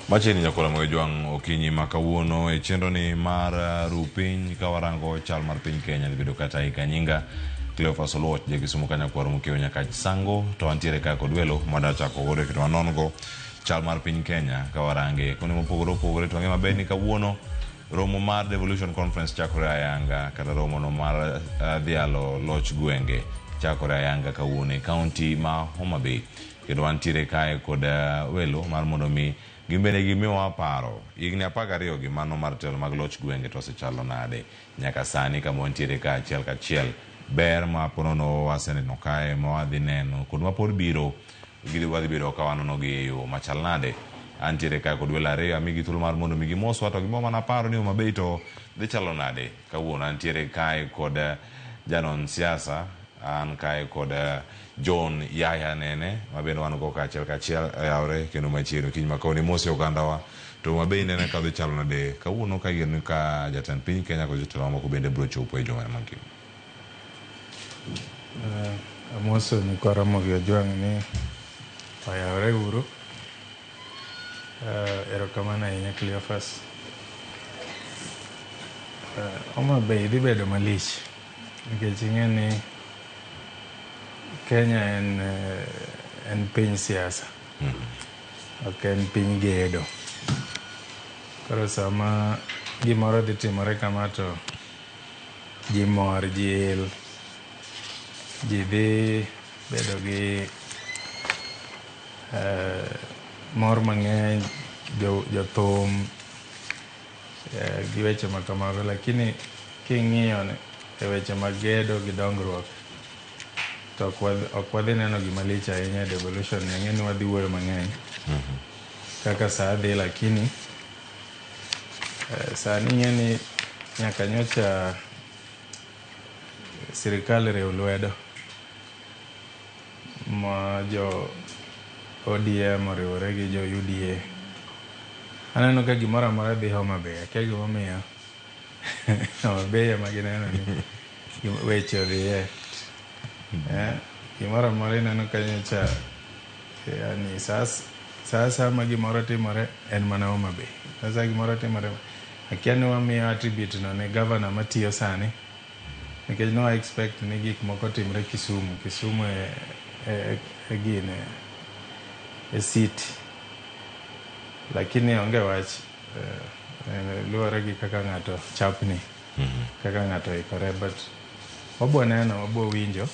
Machiegni nyakola Mojwang' okinyi ma kawuono e chenro ni mar ru piny ka warango chal mar piny Kenya dhi bedo kata ika nyinga Cleophas Oluoch ja Kisumu kanyakwaro mokiewo nyaka Sango to antiere ka kod welo mwadwa chako godo kendo wanon go chal mar piny Kenya ka warange kuonde mopogore opogore to wang'e maber ni kawuono romo mar Devolution Conference chakore ayanga kata romo no mar dhialo loch gwenge chakore ayanga kawuono e kaunti ma Homa Bay. Kendo wantiere kae kod welo mar mondo mi gin bende gimiwa paro. Higni 12 gi mano mar telo mag loch gwenge to osechalo nade nyaka sani kama wantiere ka achiel kachiel. Ber ma ponono waseneno kae ma wadhi neno kod ma pod biro wadhi bedo ka wanono gi e yo machal nade. Antiere kae kod welo ariyo amigi thuolo mar mondo mi gimoswa to gimiwa mana paro ni Homa Bay to dhi chalo nade. Kawuono antiere kae kod janon siasa an kae kod John Yahya Nene ma bende wan go kaachiel kachiel oyawre kendo machiegni okinyi ma kawuono imosi ogandawa to Homa Bay nene ka dhi chalo nade kawuono ka igeno ka jatend piny Kenya kod jotelo mamoko bende biro chopo e juma mangima. Amoso nyikwa Ramogi Ojwang' ni oyawre uru. Erokamano ahinya Cleophas. Homa Bay dhi bedo malich nikech ing'e ni Kenya en piny siasa. Ok en piny gedo. Koro sama gimoro dhi timore kama to ji mor, ji il, ji dhi bedo gi mor mang'eny, jothum gi weche ma kamago. Lakini king'iyo e weche mag gedo gi dongruok to ok wadhi neno gima lich ahinya e devolution ni. Ang'e ni wadhi wuoyo mang'eny kaka saa dhi, lakini sani ing'e ni nyaka nyocha sirikal riw lwedo ma jo ODM oriwore gi jo UDA. Aneno ka gimoro amora dhi Homa Bay. Akia gimomiyo Homa Bay ema gineno ni weche odhiye. Gimoro amora ineno ka nyocha yani sa asaya ma gimoro timore en mana Homa Bay. Sa asaya gimoro timore akia ni wamiyo attribute no ne governor matiyo sani nikech no expect ni gik moko timre Kisumu. Kisumu e gine e city. Lakini onge wach luwore gi kaka ng'ato chapni kaka ng'ato oikore but wabiro neno wabiro winjo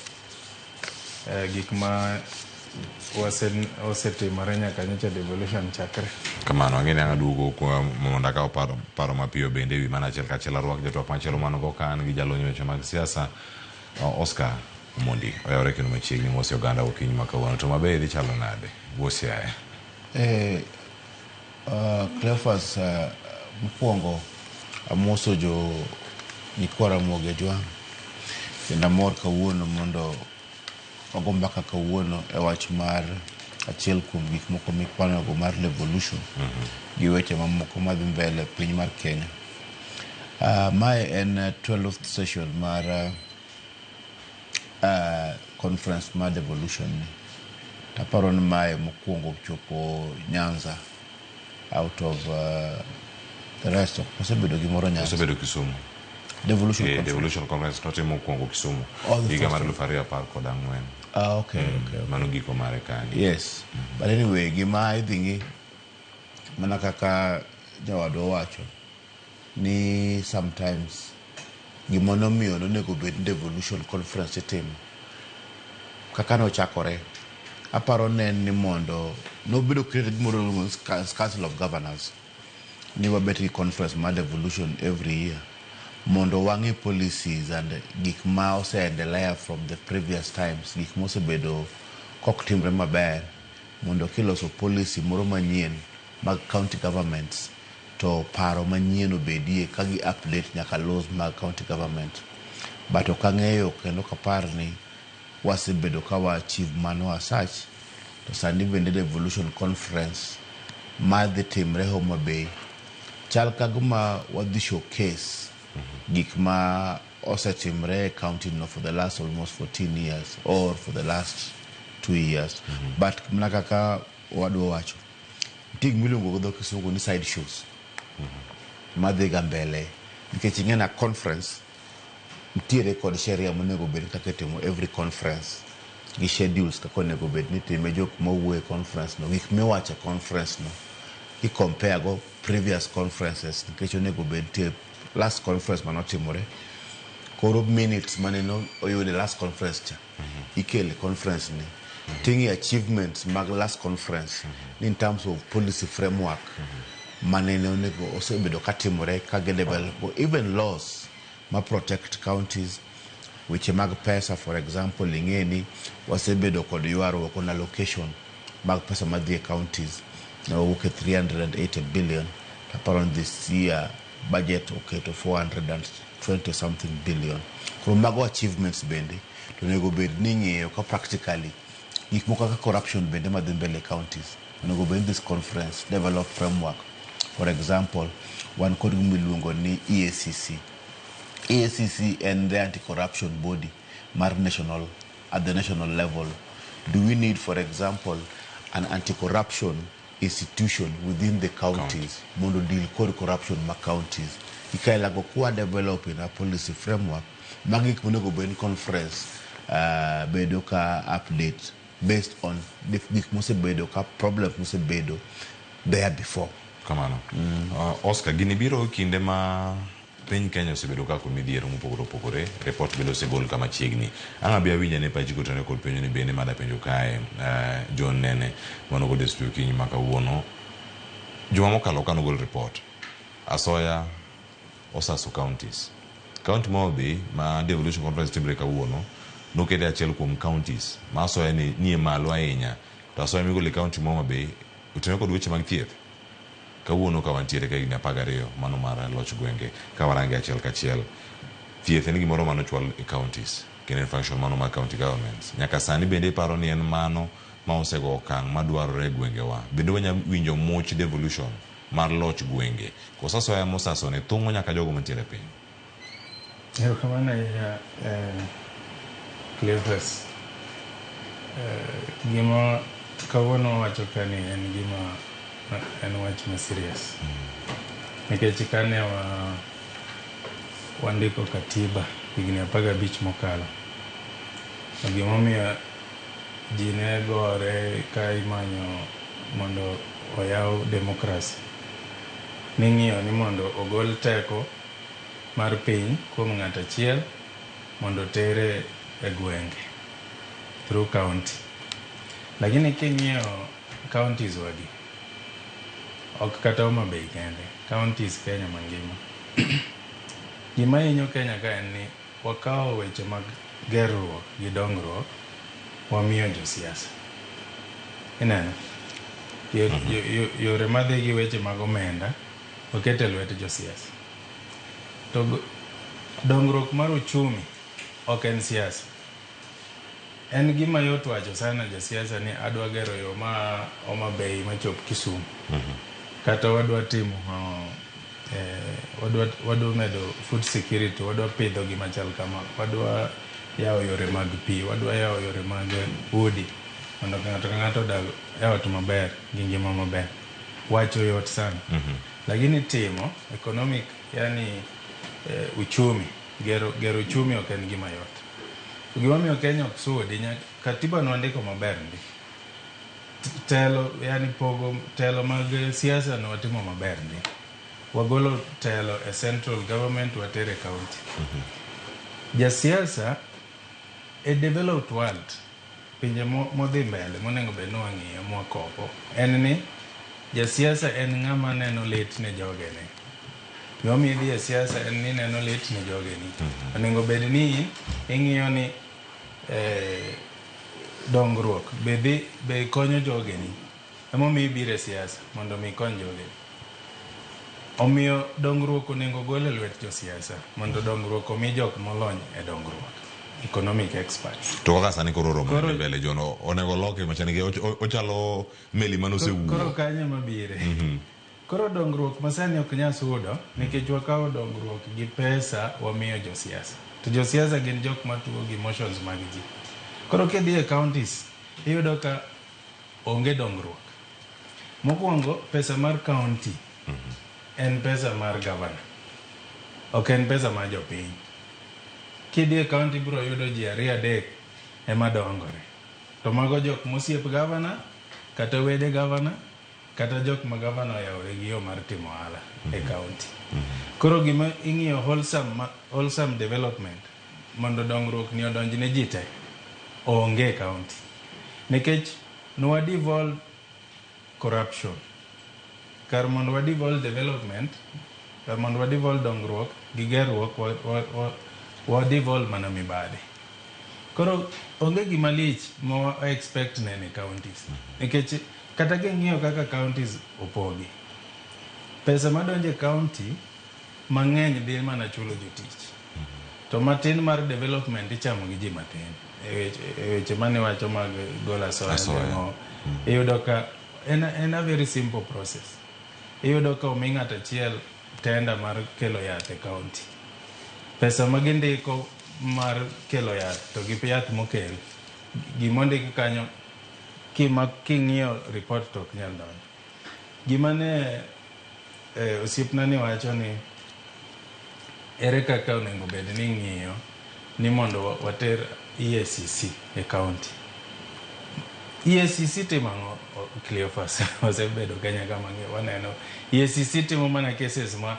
gik ma osetimore nyaka nyocha devolution chakre. Kamano ang'e ni ang' aduogo mondo akaw paro mapiyo bende ewi mana achiel kachiel arwak jatwak machielo man go ka an gi jalony weche mag siasa Oscar Omondi oyawre kendo machiegni mosi oganda okinyi ma kawuono to mabe dhi chalo nade wuo Siaya. Cleophas, mokwongo amoso jo nyikwa Ramogi Ojwang' kendo amor kawuono mondo wago mbaka kawuono e wach mar achiel kuom gik moko mikwanogo mar devolution gi weche mamoko madhi mbele e piny mar Kenya. Mae en 12th session mar conference mar devolution ni. Taparo ni mae mokwongo chopo Nyanza out of the rest ok osebedo gimoro Nyanza. Osebedo Kisumu. Devolution conference. Devolution conference notimo mokwongo Kisumu Oh, the higa first mar one. 2014. Ah, okay. Mano giko mare kanyo. Yes. But anyway, gima idhi ng'i mana kaka jawadwa owacho ni sometimes gima nomiyo nonego bed ni devolution conference itimo kaka nochakore aparo ne en ni mondo nobedo created gimoro miluongo ni Council of Governors ni wabet gi conference mar devolution every year mondo wang'i policies and gik ma oseendelea from the previous times, gik mosebedo kok timre maber mondo kiloso policy moro manyien mag county governments to paro manyien obedie ka gi update nyaka laws mag county government. But ok ang'eyo kendo ok apar ni wasebedo ka wa achieve mano as such. To sani bende devolution conference madhi timre Homa Bay chal ka gima wadhi showcase gik ma osetimre e county no for the last almost 14 years or for the last 2 years. But mana kaka wadwa wacho, Nitie gima iluongo gi dho kisungu ni side shows madhi ga mbele nikech ing'e na conference nitiere kod sheria monego bed kaka itimo every conference gi schedules kaka onego bed ni itime, jok mawuoyo e conference no, gik miwacho e conference no i compare go previous conferences nikech onego bed nitie last conference manotimore koro minutes mane oyud e last conference cha ikelo e conference ni ting'iyo achievements mag last conference ni in terms of policy framework manene onego osebedo katimore ka gidevelop even laws ma protect counties weche mag pesa for example ing'e ni wasebedo kod ywaruok on allocation mag pesa madhi e counties ne wawuok e 380 billion aparo ni this year budget oketo 420 something billion koro mago achievements bende to onego bed ni ing'iyo ka practically gik moko kaka corruption bende madhi mbele e counties onego bed ni this conference develop framework for example wan kod gima iluongo ni EACC EACC en the anti-corruption body mar national at the national level do we need for example an anti-corruption institution within the counties mondo deal kod corruption ma counties ikaelago kwa develop in a policy framework magi gik monego bed ni conference bedo ka update based on gik mosebedo ka problems mosebedo there before Kamano. Oscar, gini biro kinde ma piny Kenya osebedo ka kod midhiero mopogore opogore, report bende osegol ka machiegni. Ang' abi awinj ane pachi kotenore kod penjo ni bende mada penjo kae John Nene mano kod e studio kinyi ma kawuono. Juma mokalo kanogol report, asoya osaso counties. County ma Homa Bay ma devolution conference timre kawuono nokete achiel kuom counties ma asoya ni nie malo ahinya. To asoya migolo e county ma Homa Bay otenore kod weche mag thieth. Kawuono ka wantiere ka higni 12 mano mar loch gwenge ka warange achiel kachiel thieth en gimoro manochwal e counties kendo en function mano mar county governments nyaka sani bende iparo ni en mano ma osego okang' madwarore e gwengewa bende wanya winjo much devolution mar loch gwenge koso asoya mosasone thung'o nyaka jogo mantiere e piny. Erokamano ahinya Cleophas. Gima kawuono wawacho ka ni en gima en wach ma serious. Nikech kane wa wandiko katiba higni 15 mokalo, to gimomiyo ji ne gore ka imanyo mondo oyaw demokrasi, ning'iyo ni mondo ogol teko mar piny kuom ng'ato achiel mondo otere e gwenge through county. Lakini king'iyo counties wagi, ok kata Homa Bay kende, counties Kenya mangima. Gima hinyo Kenya ka en ni wakawo weche mag gerruok gi dongruok wamiyo josiasa. Ineno? Yore madhi gi weche mag omenda oket e lwet josiasa. To dongruok mar uchumi ok en siasa. En gima yot wacho sana jasiasa ni adwa gero yo ma Homa Bay machop Kisumu. Kata wadwa timo wadwa medo food security, wadwa pidho gima chal kama, wadwa yawo yore mag pi, wadwa yawo yore mag udi mondo ng'ato ka ng'ato odag e ot maber gi ngima maber. Wacho yot sana. Lakini timo economic, yani uchumi, gero uchumi ok en gima yot. To gimomiyo Kenya ok sudi, katiba nwandiko maber ndi. Telo, yani pogo telo mag siasa nwatimo maber ndi. Wagolo telo e central government watere e county. Jasiasa e developed world, pinje modhi mbele monego bed ni wang'iyo mwakopo, en ni jasiasa en ng'ama neno lit ne jogene. Gimomiyo idhi e siasa en ni neno lit ne jogeni. Onego bed ni ing'iyo ni dongruok be dhi be konyo jogeni. Emomiyo ibiro e siasa mondo mi ikony jogeni. Omiyo dongruok onego gol e lwet josiasa mondo dongruok omi jok molony e dongruok, economic experts. To kaka sani koro romo ni mbele jono onego loke machal nikech ochalo meli mane osewuok. Koro kanyo mabire. Koro dongruok masani ok nyal sudo nikech wakawo dongruok gi pesa wamiyo josiasa. To josiasa gin jok matugo gi emotions mag ji. Koro kidhi e counties iyudo ka onge dongruok. Mokwongo, pesa mar county en pesa mar governor. Ok en pesa mar jopiny. Kidhi e county ibiro yudo ji ariyo adek ema dongore. To mago jok mosiep governor, kata wede governor, kata jok ma governor oyawore gi yo mar timo ohala e county. Koro gima ing'iyo wholesome, wholesome development mondo dongruok ni odonj ne ji te onge e county. Nikech nwa devolve corruption. Kar mondo wa devolve development, kar mondo wa devolve dongruok gi gerruok, wa devolve mana mibadhi. Koro onge gima lich ma wa expect neno e counties. Nikech kata king'iyo kaka counties opogi, pesa madonjo e county mang'eny dhi mana chulo jotich. To matin mar development ichamo gi ji matin. E weche mane wacho mag golo asoya, Asoya. geng'o, iyudo ka en a very simple process. Iyudo ka omi ng'ato achiel tender mar kelo yath e county. Pesa ma gindiko mar kelo yath to gi yath mokel, gimondik kanyo kima king'iyo report to ok nyal donjo. Gima ne osiepna ni wacho ni ere kaka onego bed ni ing'iyo ni mondo water EACC e county. EACC timo ang'o? Cleophas wasebedo Kenya kama waneno EACC timo mana cases ma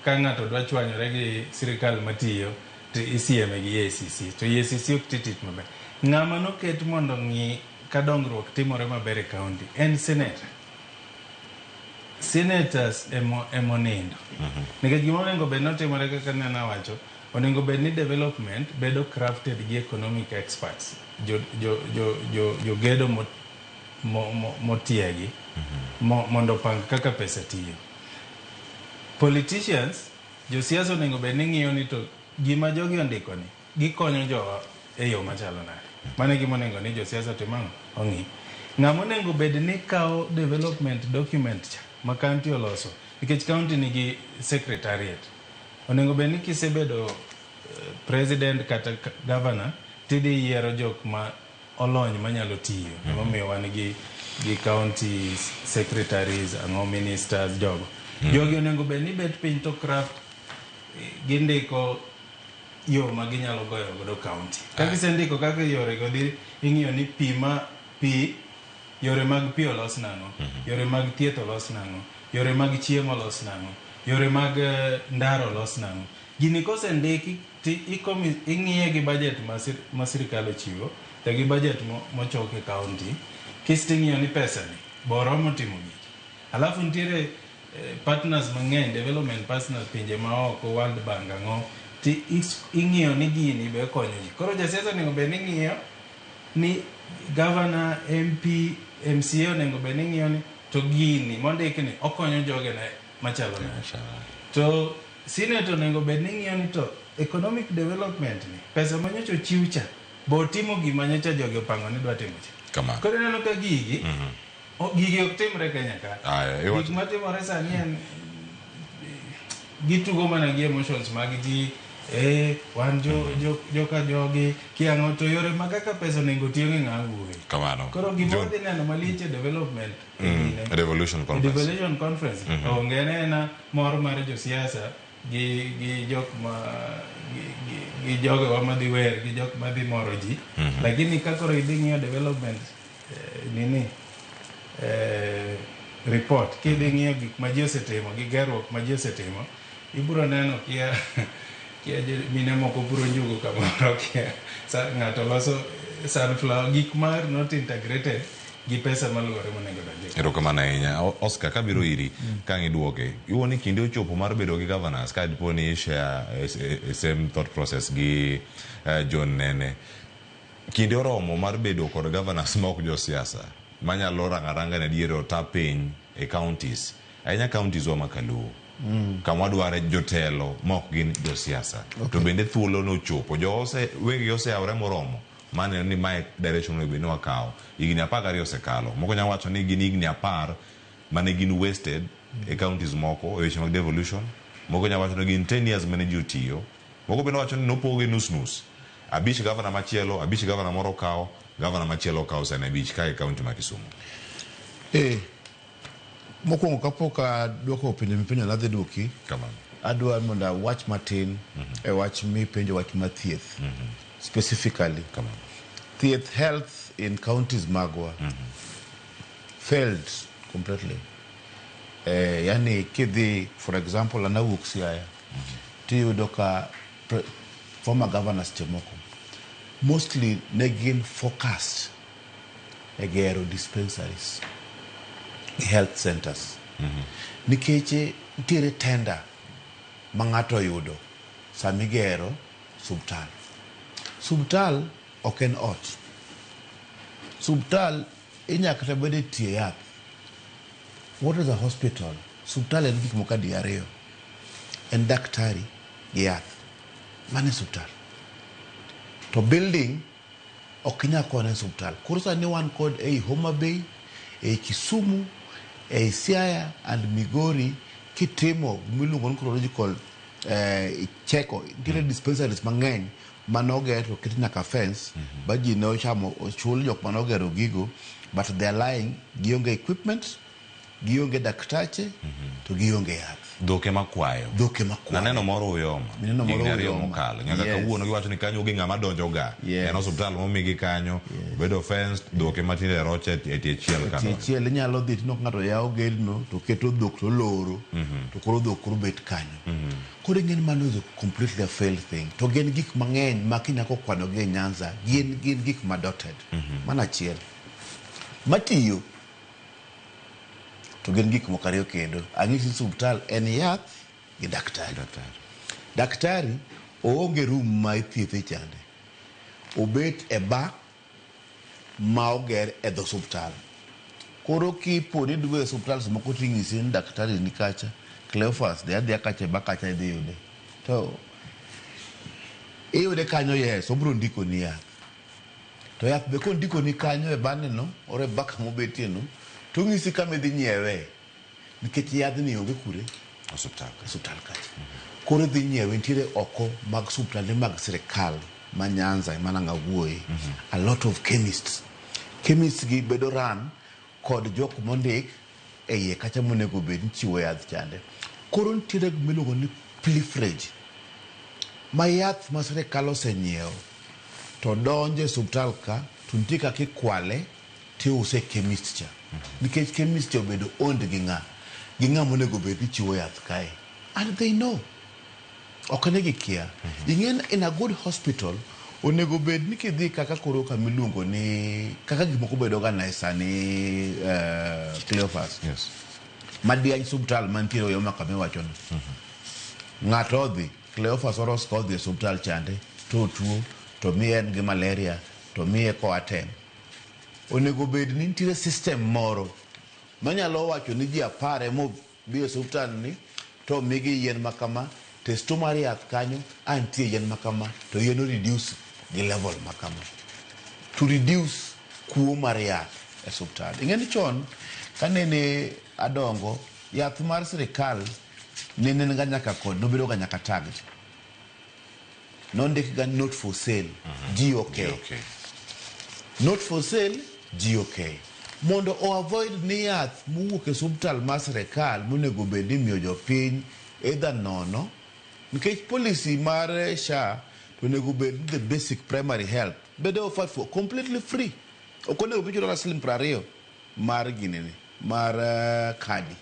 ka ng'ato dwa chwanyore gi sirikal matiyo to isieme gi EACC to EACC ok ti tich maber. Ng'ama noket mondo ong'i ka dongruok timore maber e county en senator. Senators emonindo. Nikech gima onego bed notimore kaka ne nawacho, onego bed ni development bedo crafted gi economic experts, jogedo motiegi mondo opang kaka pesa tiyo. Politicians, josiasa onego bed ni ng'iyo ni to gima jogi ondiko ni gikonyo jowa e yo machalo nade. Mano e gima onego ni josiasa otim ang'o? Ong'i. Ng'ama onego bed ni kawo development document cha ma county oloso nikech county nigi secretariat. Onego bed ni kisebedo president kata governor tidhi yiero jok ma olony manyalo tiyo. Emomiyo wan gi county secretaries, ang'o ministers jogo. Jogi onego bed ni bet piny to craft gindiko yo ma ginyalo goyo godo county. Ka gisendiko kaka yorego dhi, ing'iyo ni pi ma pi yore mag pi olos nang'o, yore mag thieth olos nang'o, yore mag chiemo olos nang'o, yore mag ndara olos nang'o. Gini kosendiki ti ing'iye gi budget ma sirikal ochiwo to gi budget mochok e county kisto ing'iyo ni pesa ni bo oromo timo gigi. Alafu nitiere partners mang'eny, development partners pinje maoko, World Bank ang'o, ti ing'iyo ni gini be konyo ji. Koro jasiasa onego bed ni ng'iyo ni governor, MP, MCA onego bed ni ng'iyo ni to gini mondik ni okonyo jogene machalo nade. To senate onego bed ni ng'iyo ni to economic development ni pesa manyocha ochiw cha bo otimo gima nyocha jogi opango ni dwa timo cha. Kamano. Koro ineno ka gigi gigi ok timre Kenya ka. Aya, Gik matimore sani en gitugo mana gi emotions mag ji wan jo joka jogi kiang'o to yore mag kaka pesa onego tiyo gi ng'a wuoye. Kamano. Koro gima John, wadhi neno malich e development e gine, Devolution Conference. Devolution Conference onge en mor mar josiasa gi jok ma gi jogewa madhi wer gi jok madhi moro ji lakini ka koro idhi ng'iyo development nini report kidhi ng'iyo gik ma ji osetimo gi gerruok ma ji osetimo ibiro neno kia mine moko puro njugu kamoro kia ng'ato loso sunflower gik ma not integrated gi pesa maluwore monego donje. Erokamano ahinya. Oscar, kabiro iri ka ang' iduoke, iwuo ni kinde ochopo mar bedo gi governors ka dipo ni share same thought process gi John Nene. Kinde oromo mar bedo kod governors ma ok josiasa manyalo rango aranga ne adier ota piny e counties ahinya counties wa makaluo kama wadware jotelo ma ok gin josiasa to bende thuolo nochopo jo ose wengegi oseyawore moromo maneno ni mae direction onego bed ni wakawo higni 12 osekalo moko nyalo wacho ni gin higni 10 mane gin wasted e counties moko e weche mag devolution moko nyalo wacho ni gin 10 years mane ji otiyo moko bende wacho ni nopoge nus nus abich gavana machielo abich gavana moro okawo gavana machielo okawo sani abich ka e county ma Kisumu. Mokwongo kapok adwoko penjo mipenjo nadhi dwoki. Kamano. Adwa mondo awach matin e wach mipenjo, wach mar thieth. Specifically. Kamano. Thieth, health in counties magwa failed completely. Yani kidhi, for example, an awuok Siaya, tiyudo ka former governors seche moko mostly ne gin focused e gero dispensaries gi health centers, nikech nitiere tender ma ng'ato oyudo samigero subtal. Subtal ok en ot. Subtal inyaka kata bed e tie yath. What is a hospital? Subtal en gik moko adi ariyo. En daktari gi yath. Mano e subtal. To building ok inyal kwane e subtal. Koro sani wan kod ei Homa Bay, ei Kisumu, ei Siaya and Migori, kitimo gimiluongo ni chronological cheko, nitiere dispensaries mang'eny manoger to oket nyaka fence ba ji ne ochamo ochul jok manogero gigo, but they are lying, gionge equipment, gionge daktache, to gionge yath. Dhok ema kwayo. Dhok ema kwayo. Naneno moro Uyoma. Mineno moro Higni 2 Uyoma. mokalo. Nyaka kawuono giwacho ni kanyo onge ng'ama donjo ga. En osiptal momigi kanyo, obedo fenced, dhok ema tinde roche e tie chiel ka. Tie chiel inyalo dhi tineno ka ng'ato yawo gedno to keto dhok to loro, to koro dhok koro bet kanyo. Koro ing'e ni mano is a completely a failed thing. To gin gik mang'eny ma kinyako kwanogi e Nyanza, gin gik ma dotted. Mano achiel. Matiyo to gin gik moko ariyo kendo. Ang'isi ni subtal en yath gi daktari. Daktari. Daktari oonge room ma ithiethe chande. Obet e bar ma oger e dho subtal. Koro kipo ni idhi e subtal samoko ting'isi ni daktari ni kacha, Cleophas dhi adhiya kacha e bar kacha idhi yude. To iyude kanyo, yes, obiro ndikoni yath. To yath be kondikoni kanyo e bane no, or e bar kama obetie no, to ong'isi kama idhi nyiewe. Nikech yadhni onge kure? Osiptal. Osiptal kacha. Koro idhi nyiewe, nitiere oko mag osiptande mag sirikal ma Nyanza ema nang' awuoye. A lot of chemists. Chemists gi bedo run kod jok mondik e iye kacha monego bed ni chiwo yath chande. Koro nitiere gima iluongo ni pilferage. Ma yath ma sirikal osenyiewo to donjo e osiptal ka to nitie kaka ikwale tiuse e chemist cha. Nikech chemist cha obedo owned gi ng'a? Gi ng'a monego bed ni chiwo yath kae. And they know. Ok ni gikia. Ing'e ni in a good hospital onego bed ni kidhi kaka koro kama iluongo ni kaka gik moko bedo ga nice sani, Cleophas. Yes. Madiany subtal mantiere Uyoma kama iwacho no. Ng'ato odhi, Cleophas Oroska odhi e subtal chande to otuo to miye en gi malaria to miye Coartem. Onego bed ni nitiere system moro manyalo wacho ni ji 10 ema obi e osiptal ni to omigi yien makama, to e store mar yath kanyo a nitie yien makama to yien o reduce gi level makama. To reduce kuo mar yath e osiptal. Ing'e ni chon kanene adongo, yath mar sirikal nene en ga nyaka kod nobedo ga nyaka tagged. Nondik ga not for sale, GOK. GOK. Not for sale, GOK. Mondo o avoid ni yath mowuok e osiptal mar sirikal monego bed ni imiyo jopiny either nono, nikech policy mar SHA to onego bed ni the basic primary health bedo offered for completely free. Ok onego bed ichulo kata siling 20 mar ginene, mar kadi.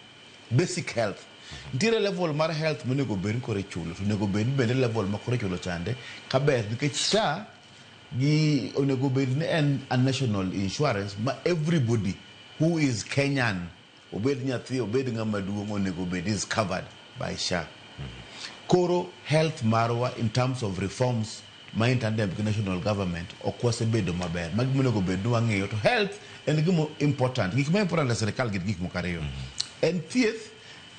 Basic health. Nitiere level mar health monego bed ni koro ichulo, to onego bed ni bende level ma koro ichulo chande kaber, nikech SHA gi onego bed ni en a national insurance ma everybody who is Kenyan, obed nyathi, obed ng'ama duong', onego bed is covered by SHA. Koro health marwa in terms of reforms ma in tandem gi national government ok wasebedo maber. Magi monego bed ni wang'iyo to health en gima important. Gik ma important e sirikal gin gik moko ariyo. En thieth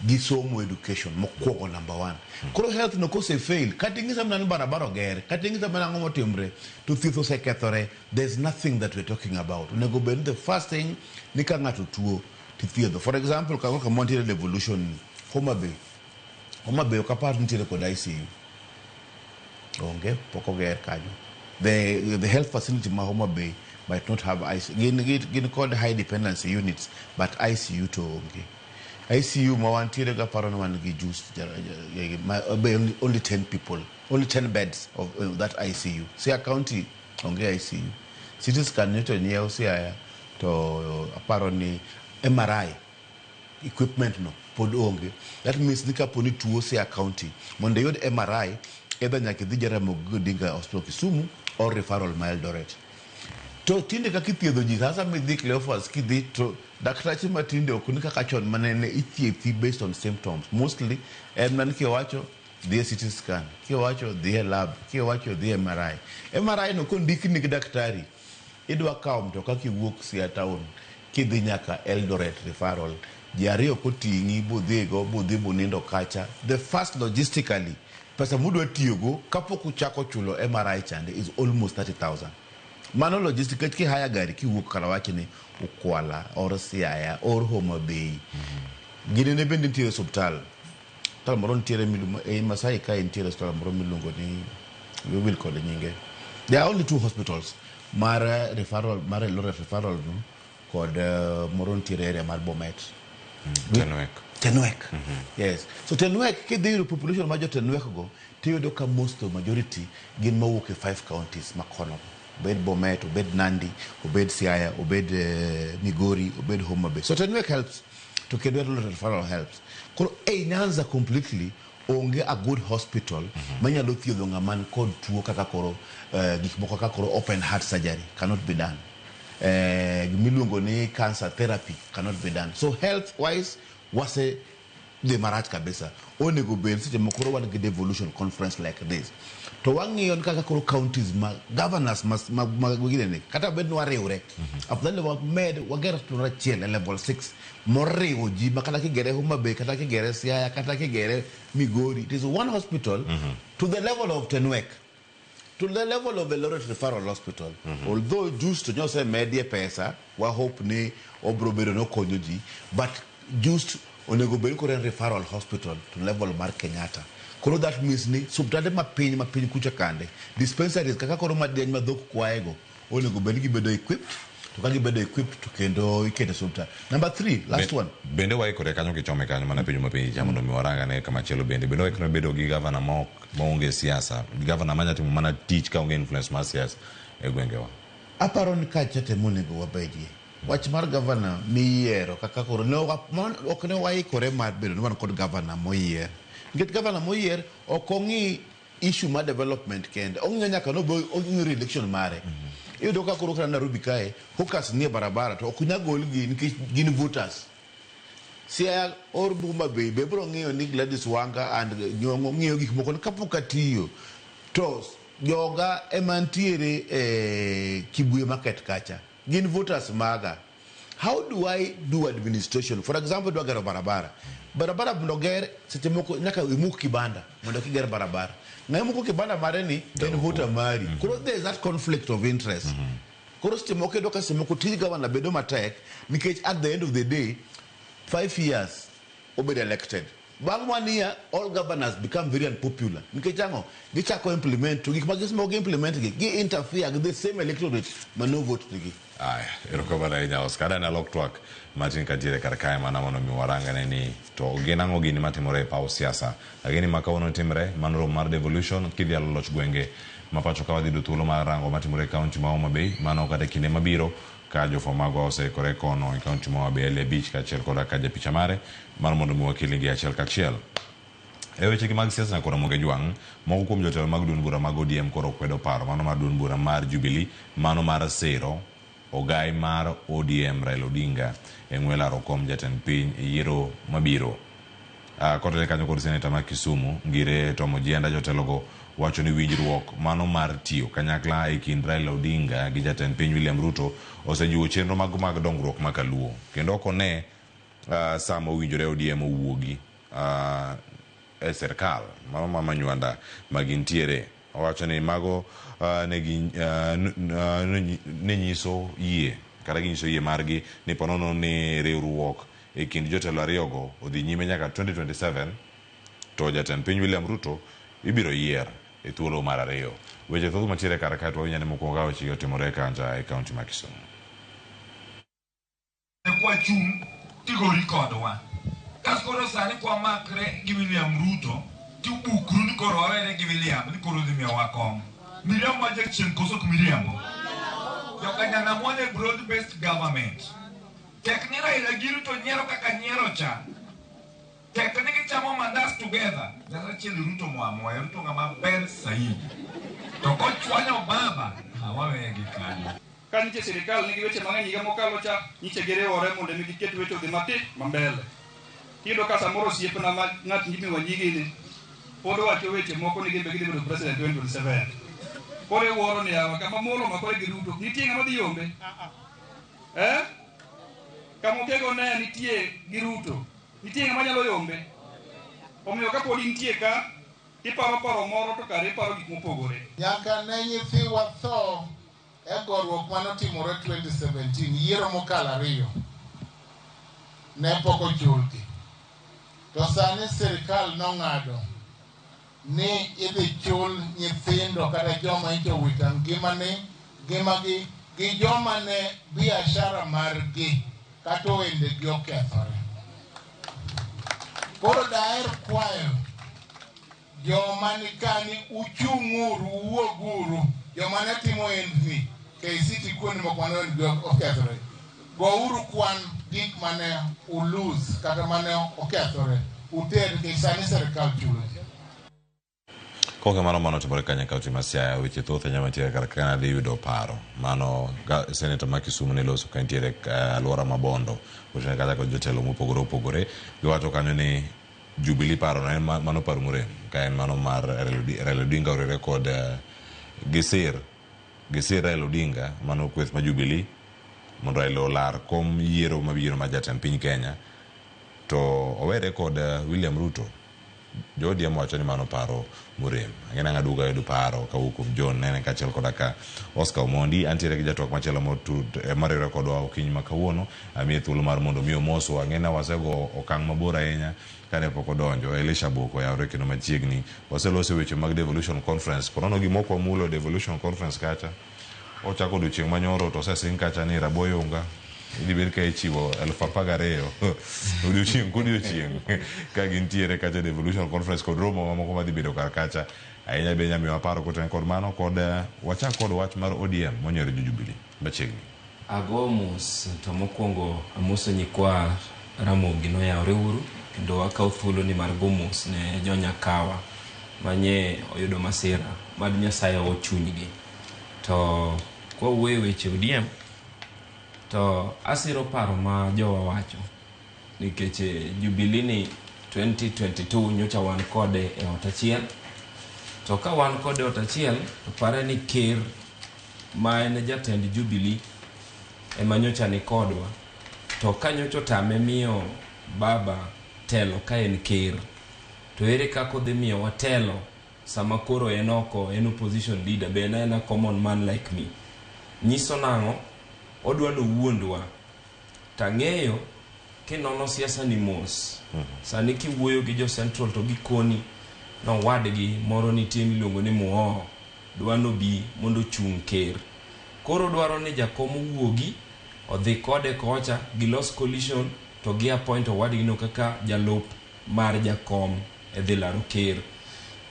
gi somo, education mokwongo, number one. Koro health no kose fail, kata ing'isa mana ni barabara oger, kata ing'isa mana ang'o motimre, to thieth osekethore, there's nothing that we're talking about. Onego bed ni the first thing ni ka ng'ato tuo tithiedho. For example, kaka kama wantiere devolution ni, Homa Bay. Homa Bay ok apar nitiere kod ICU. Onge, pok oger kanyo. The health facility ma Homa Bay might not have ICU. Gin kod high dependency units, but ICU to onge. ICU ma wantiere ga paro ni wan gi just only 10 people, only 10 beds of that ICU. Siaya County onge ICU. CT scan nyocha nyiew Siaya to aparo ni MRI equipment no pod onge. That means ni kapo ni tuo Siaya County, mondo iyud MRI, either nyaka idhi Jaramogi Odinga Hospital Kisumu or referral ma Eldoret. To tinde kaka ithiedho ji sasa midhi Cleophas kidhi to daktache matinde ok ni kaka chon manene ithiedhi based on symptoms. Mostly en mana ni kiwacho dhi e CT scan, kiwacho dhi e lab, kiwacho dhi e MRI. MRI no kondikni gi daktari, idwa kawo mtoka kiwuok Siaya town kidhi nyaka Eldoret referral. Ji ariyo koting'i budhigo budhi bunindo kacha. The first logistically pesa mudwa tiyogo kapok uchako chulo MRI chande is almost 30,000. Mano logistic nikech kihaya gari kiwuok kar wachni Ukwala or Siaya or Homa Bay. Ginene bende nitiere osiptal. Osiptal moro nitiere ei Masai kae nitiere osiptal moro miluongo ni wiya wil kod nyinge. There are only two hospitals mar referral mar Eldoret referral no kod moro nitiere area mar Bomet. Tenwek. Tenwek. Yes. So Tenwek kidhi yudo population mar jo Tenwek go tiyudo ka most of majority gin mawuok e five counties makono. Obed Bomet, obed Nandi, obed Siaya, obed Migori, obed Homa Bay. So Tenwek helps. To kendo Eldoret referral helps. Koro ei Nyanza completely onge a good hospital manyalo thiedho ng'ama ni kod tuo kaka koro gik moko kaka koro open heart surgery cannot be done. Gimiluongo ni cancer therapy cannot be done. So health wise wase dhi marach kabisa. Onego bed seche moko koro wan gi devolution conference like this. To wang'iyo ni kaka koro counties ma governors ma ginene kata bed ni wariwre. Afadhali wamed wager hospital achiel e level 6 moriwo ji ma kata kigere Homa Bay kata kigere Siaya kata kigere Migori. It is one hospital to the level of Tenwek. To the level of Eldoret Referral Hospital. Although just nyose medie pesa, wa hope ni obro bedo nokonyo ji, but just onego bed koro en referral hospital to level mar Kenyatta. Koro that means ni osiptande mapiny mapiny kucha kande, dispensaries kaka koro madieny ma dhok kwaego, onego bed ni gibedo equipped, to ka gibedo equipped to kendo ikete osiptal. Number three, last one. Bende waikore kanyo kichome kanyo mana penjo mapenji cha mondo mi warangane kamachielo bende. Bende waikore bedo gi gavana ma ok maonge siasa, gavana manya timo mana tich ka onge influence mar siasa e gwengewa. Aparo ni kacha te monego wabedie. Wach mar gavana miyiero kaka koro ne ok ne waikore mar bedo ni wan kod gavana moyier. Nikech gavana moyier ok ong'i issue mar development kende, ong'iyo nyaka nobo ong'iyo re-election mare. Iyudo ka koro kata Nairobi kae, hawkers nie barabara to ok nyal golgi nikech gin voters. Siaya or Homa Bay be biro ng'iyo ni Gladys Wanga and Nyong'o ng'iyo gik moko ni kapok atiyo to joga ema ntiere e Kibuye Market kacha gin voters maga. How do I do administration? For example, dwa gero barabara. Barabara mondo ger seche moko nyaka imuk kibanda mondo kiger barabara. Ng'ama muko kibanda mare ni en voter mari. Koro there is that conflict of interest. Koro seche moko iyudo ka seche moko tij gavana bedo matek nikech at the end of the day 5 years obedo elected. Bang' one year all governors become very unpopular. Nikech ang'o? Gichako implement to gik ma gisemo gi implement gi gi interfere gi the same electorate ma no vote nigi. Aya, erokamano ahinya Oscar. Adwa alok twak matin kantiere kar kae mana mondo mi warangane ni to gin ang'o gini matimore e paw siasa. Ageni ma kawuono timre, mano romo mar devolution kidhialo loch gwenge ma pacho ka wadhi yudo thuolo mar rango matimore e kaunti ma Homa Bay. Mano kata e kinde mabiro ka jofwamb magwa oseikore kono e kaunti ma Homa Bay Eli abich kaachiel koda ka japicha mare mar mondo mi wakelnigi achiel kachiel. E wechegi mag siasa nyakoro Ramogi Jwang', moko kuom jotelo mag duond bura mag ODM koro kwedo paro mano mar duond bura mar Jubilee, mano mar siro ogai mar ODM Raila Odinga e ng'we laro kom jatend piny e yiero mabiro. Kotenore kanyo kod seneta ma Kisumu, Ngire Tom Ojienda, jotelogo wacho ni winjruok mano mar tiyo kanyakla e kind Raila Odinga gi jatend piny William Ruto osejiwo chenro mago mag dongruok ma kaluo. Kendo ok one sama owinjore ODM owuogi e sirkal mano ma manywanda ma gintiere. Owacho ni mago ne nyiso yie kata ginyiso yie margi ni ponono ni riwruok e kind jotelo ariyogo odhi nyime nyaka 2027 to jatend piny William Ruto ibiro yier. e thuolo mar ariyo. Weche thoth mantiere kar kae to wawinj ane mokwongo ka wechegi otimore kancha e kaunti ma Kisumu. Kwachung' tigori kodwa. Kas koro sani kwamakre gi William Ruto, tibukru ni koro wawere gi William ni koro dhi miyowa kom. Miriambo ma jachien koso ok miriambo? Joka Nyanam wan e broad based government. Tek ni Raila gi Ruto nyiero kaka nyiero cha. Tek ni gichamo mandas together. Nyasaye Ruto moamoya, Ruto ng'ama ber saidi. To kochwanyo baba, waweye gi kanyo. Ka nitie sirikal nigi weche mang'eny higa mokalo cha, nyiche giriwore mondo mi giket weche odhi mathi mambele. Tiyudo ka samoro osiepna ma ng'at Jimmy Wanjigi ni pod wacho weche moko ni gin be gidhi bedo president 2027. Koro iwuoro ni yawa kama muolo omakore gi Ruto, nitie ng'ama dhi yombe? Eh? Kama Okego ne nitie gi Ruto, nitie ng'ama nyalo yombe? Omiyo kapod intie ka, iparo paro moro to kare iparo gik mopogore. Nyaka ne nyithiwa tho e goruok manotimore 2017, yiero mokalo ariyo, ne pok ochulgi. To sani sirikal nong'ado ni idhi chul nyithindo kata joma nyocha owito ngimagi gi joma ne biashara margi kata ohendegi okethore. Koro daher kwayo joma nika ni uchung'uru, uwuoguru, joma ne timo ohendni KCT kuonde moko mane ohendgi okethore. Gouru kwan gik mane ulose kata mane okethore, uter nikech sani sirikal chulo. Koka mano mano timore kanyo e kaunti ma Siaya, weche thoth ahinya mantiere kar ka dhi yudo paro. Mano seneta ma Kisumu ne loso ka nitiere alwora ma Bondo, oting'o kata kod jotelo mopogore opogore. Giwacho kanyo ni Jubilee paro no en mano paro morem, ka en mano mar Raila Odinga oriwre kod gisir Raila Odinga, mano kweth ma Jubilee, mondo Raila olar kom yiero mabiro mar jatend piny Kenya, to owere kod William Ruto. Jo ODM wacho ni mano paro morem. Ang'e nang'a duogo ayudo paro kawuok kuom John Nene kaachiel koda ka Oscar Omondi. Antiere gi jatwak machielo mariwore kodwa okinyi ma kawuono. Amiye thuolo mar mondo mi omoswa. Ang'e na wasego okang' mabor ahinya kane pok odonjo. Elisha Boko oyawore kendo machiegni. Waseloso weche mag Devolution Conference. Ponono gima ok wamulo Devolution Conference kacha. Ochako odiochieng' manyoro to osesing kacha ni Raboyunga idhi bed ka ichiwo 12,000 odiochieng' kodiochieng' ka gintiere kacha Devolution Conference kod romo mamoko madhi bedo kar kacha. Ahinya be nyamiyo paro kotenore kod mano kod wachak kod wach mar ODM monyiero jo Jubilee machiegni. Ago mos to mokwongo amoso nyikwa Ramogi noyawre uru kendo wakaw thuolo ni mar go mos ne jonyakawa manye oyudo masira mad Nyasaye oho chunygi. To kwa wuoyo weche ODM to asiro paro ma jowa wacho nikech Jubilee ni 2022 nyocha wan kode e ot achiel. To ka wan kode e ot achiel to pare ni ker ma en jatend Jubilee ema nyocha ni kodwa. To ka nyocha otame miyo baba telo ka en ker, to ere kaka odhi miyowa telo sama koro en oko, en opposition leader, be en aena common man like me. Nyiso nang'o? Odwa nowuondwa. Tang'eyo kinono siasa ni mos. Sani kiwuoyo gi jo Central to gikoni nowadgi moro nitie miluongo ni Muhoho dwa nobi mondo ochung' ker. Koro dwaro ni jakom owuogi odhi kode kocha gilos coalition to gi appoint owadgi no kaka jalup mar jakom e dhi laro ker.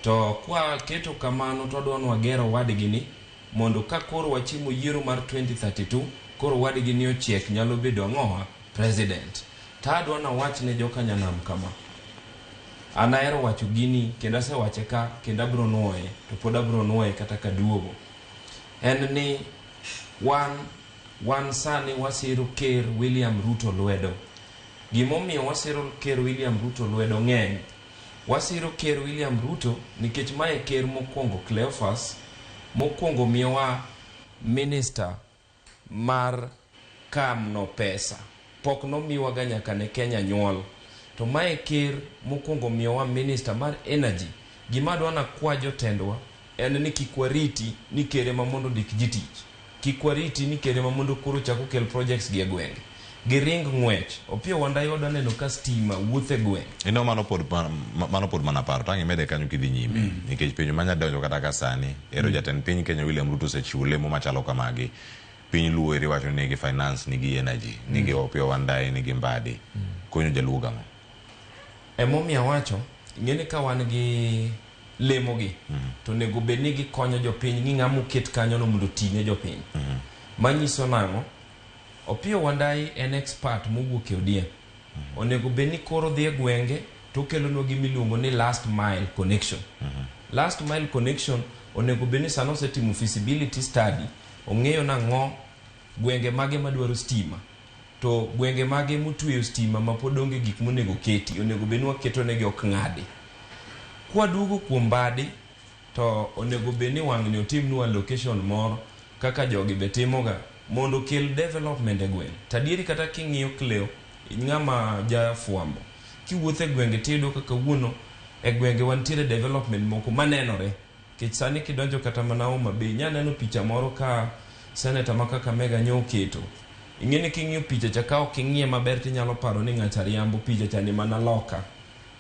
To kwa keto kamano to wadwa ni wager owadgi ni mondo ka koro wachimo yiero mar 2032 koro owadgi ni ochiek nyalo bedo ang'owa president. To adwa nawach ne joka Nyanam kama. An ahero wacho gini kendo asewache ka kendo abiro nuoye to pod abiro nuoye kata kaduogo. En ni wan sani wasiro ker William Ruto lwedo. Gimomiyo wasiro ker William Ruto lwedo ng'eny. Wasiro ker William Ruto nikech mae ker mokwongo Cleophas mokwongo miyowa minister mar kamno pesa. Pok nomiwaga nyaka ne Kenya nyuol. To mae ker mokwongo miyowa minister mar energy. Gima adwa nakwa jotendwa en ni kik wariti ni ker ema mondo ondik ji tich. Kik wariti ni ker ema mondo koro chak okel projects gi e gwenge. Giring ng'wech. Opiyo Wandayi wadwa neno ka stima wuotho e gweng'. Ino mano pod mano pod mana paro tang' imede kanyo kidhi nyime nikech penjo manya donjo kata ka sani ero jatend piny Kenya William Ruto osechiwo lemo machalo kamagi piny Luo eri wacho ni nigi finance nigi energy nigi Opiyo Wandayi nigi Mbadi konyo jaluo gang'o Emomiyo awacho, ing'e ni ka wan gi lemo gi to onego bed ni gikonyo jopiny ni ng'ama oket kanyo no mondo oti ne jopiny. Manyiso nang'o? Opiyo Wandayi en expert mowuok e ODM. Onego bed ni koro dhi e gwenge to okelonwa gima iluongo ni last mile connection. Last mile connection onego bed ni sani osetimo feasibility study, ong'eyo nang'o gwenge mage madwaro stima to gwenge mage motweyo stima ma pod onge gik monego keti onego bed ni waketo negi ok ng'adi. Kwaduogo kuom Mbadi to onego bed ni wang'ni otimnwa allocation moro kaka jogi be timoga mondo okel development e gweng'. To adieri kata king'iyo Cleo, ng'ama jafwambo, kiwuotho e gwenge tiyudo ka kawuono e gwenge wantiere development moko manenore. Nikech sani kidonjo kata mana Homa Bay, inya neno picha moro ka senator ma Kakamega nyo oketo. Ing'e ni king'iyo picha cha ka ok ing'iye maber tinyalo paro ni ng'acha riambo picha cha ni mana loka.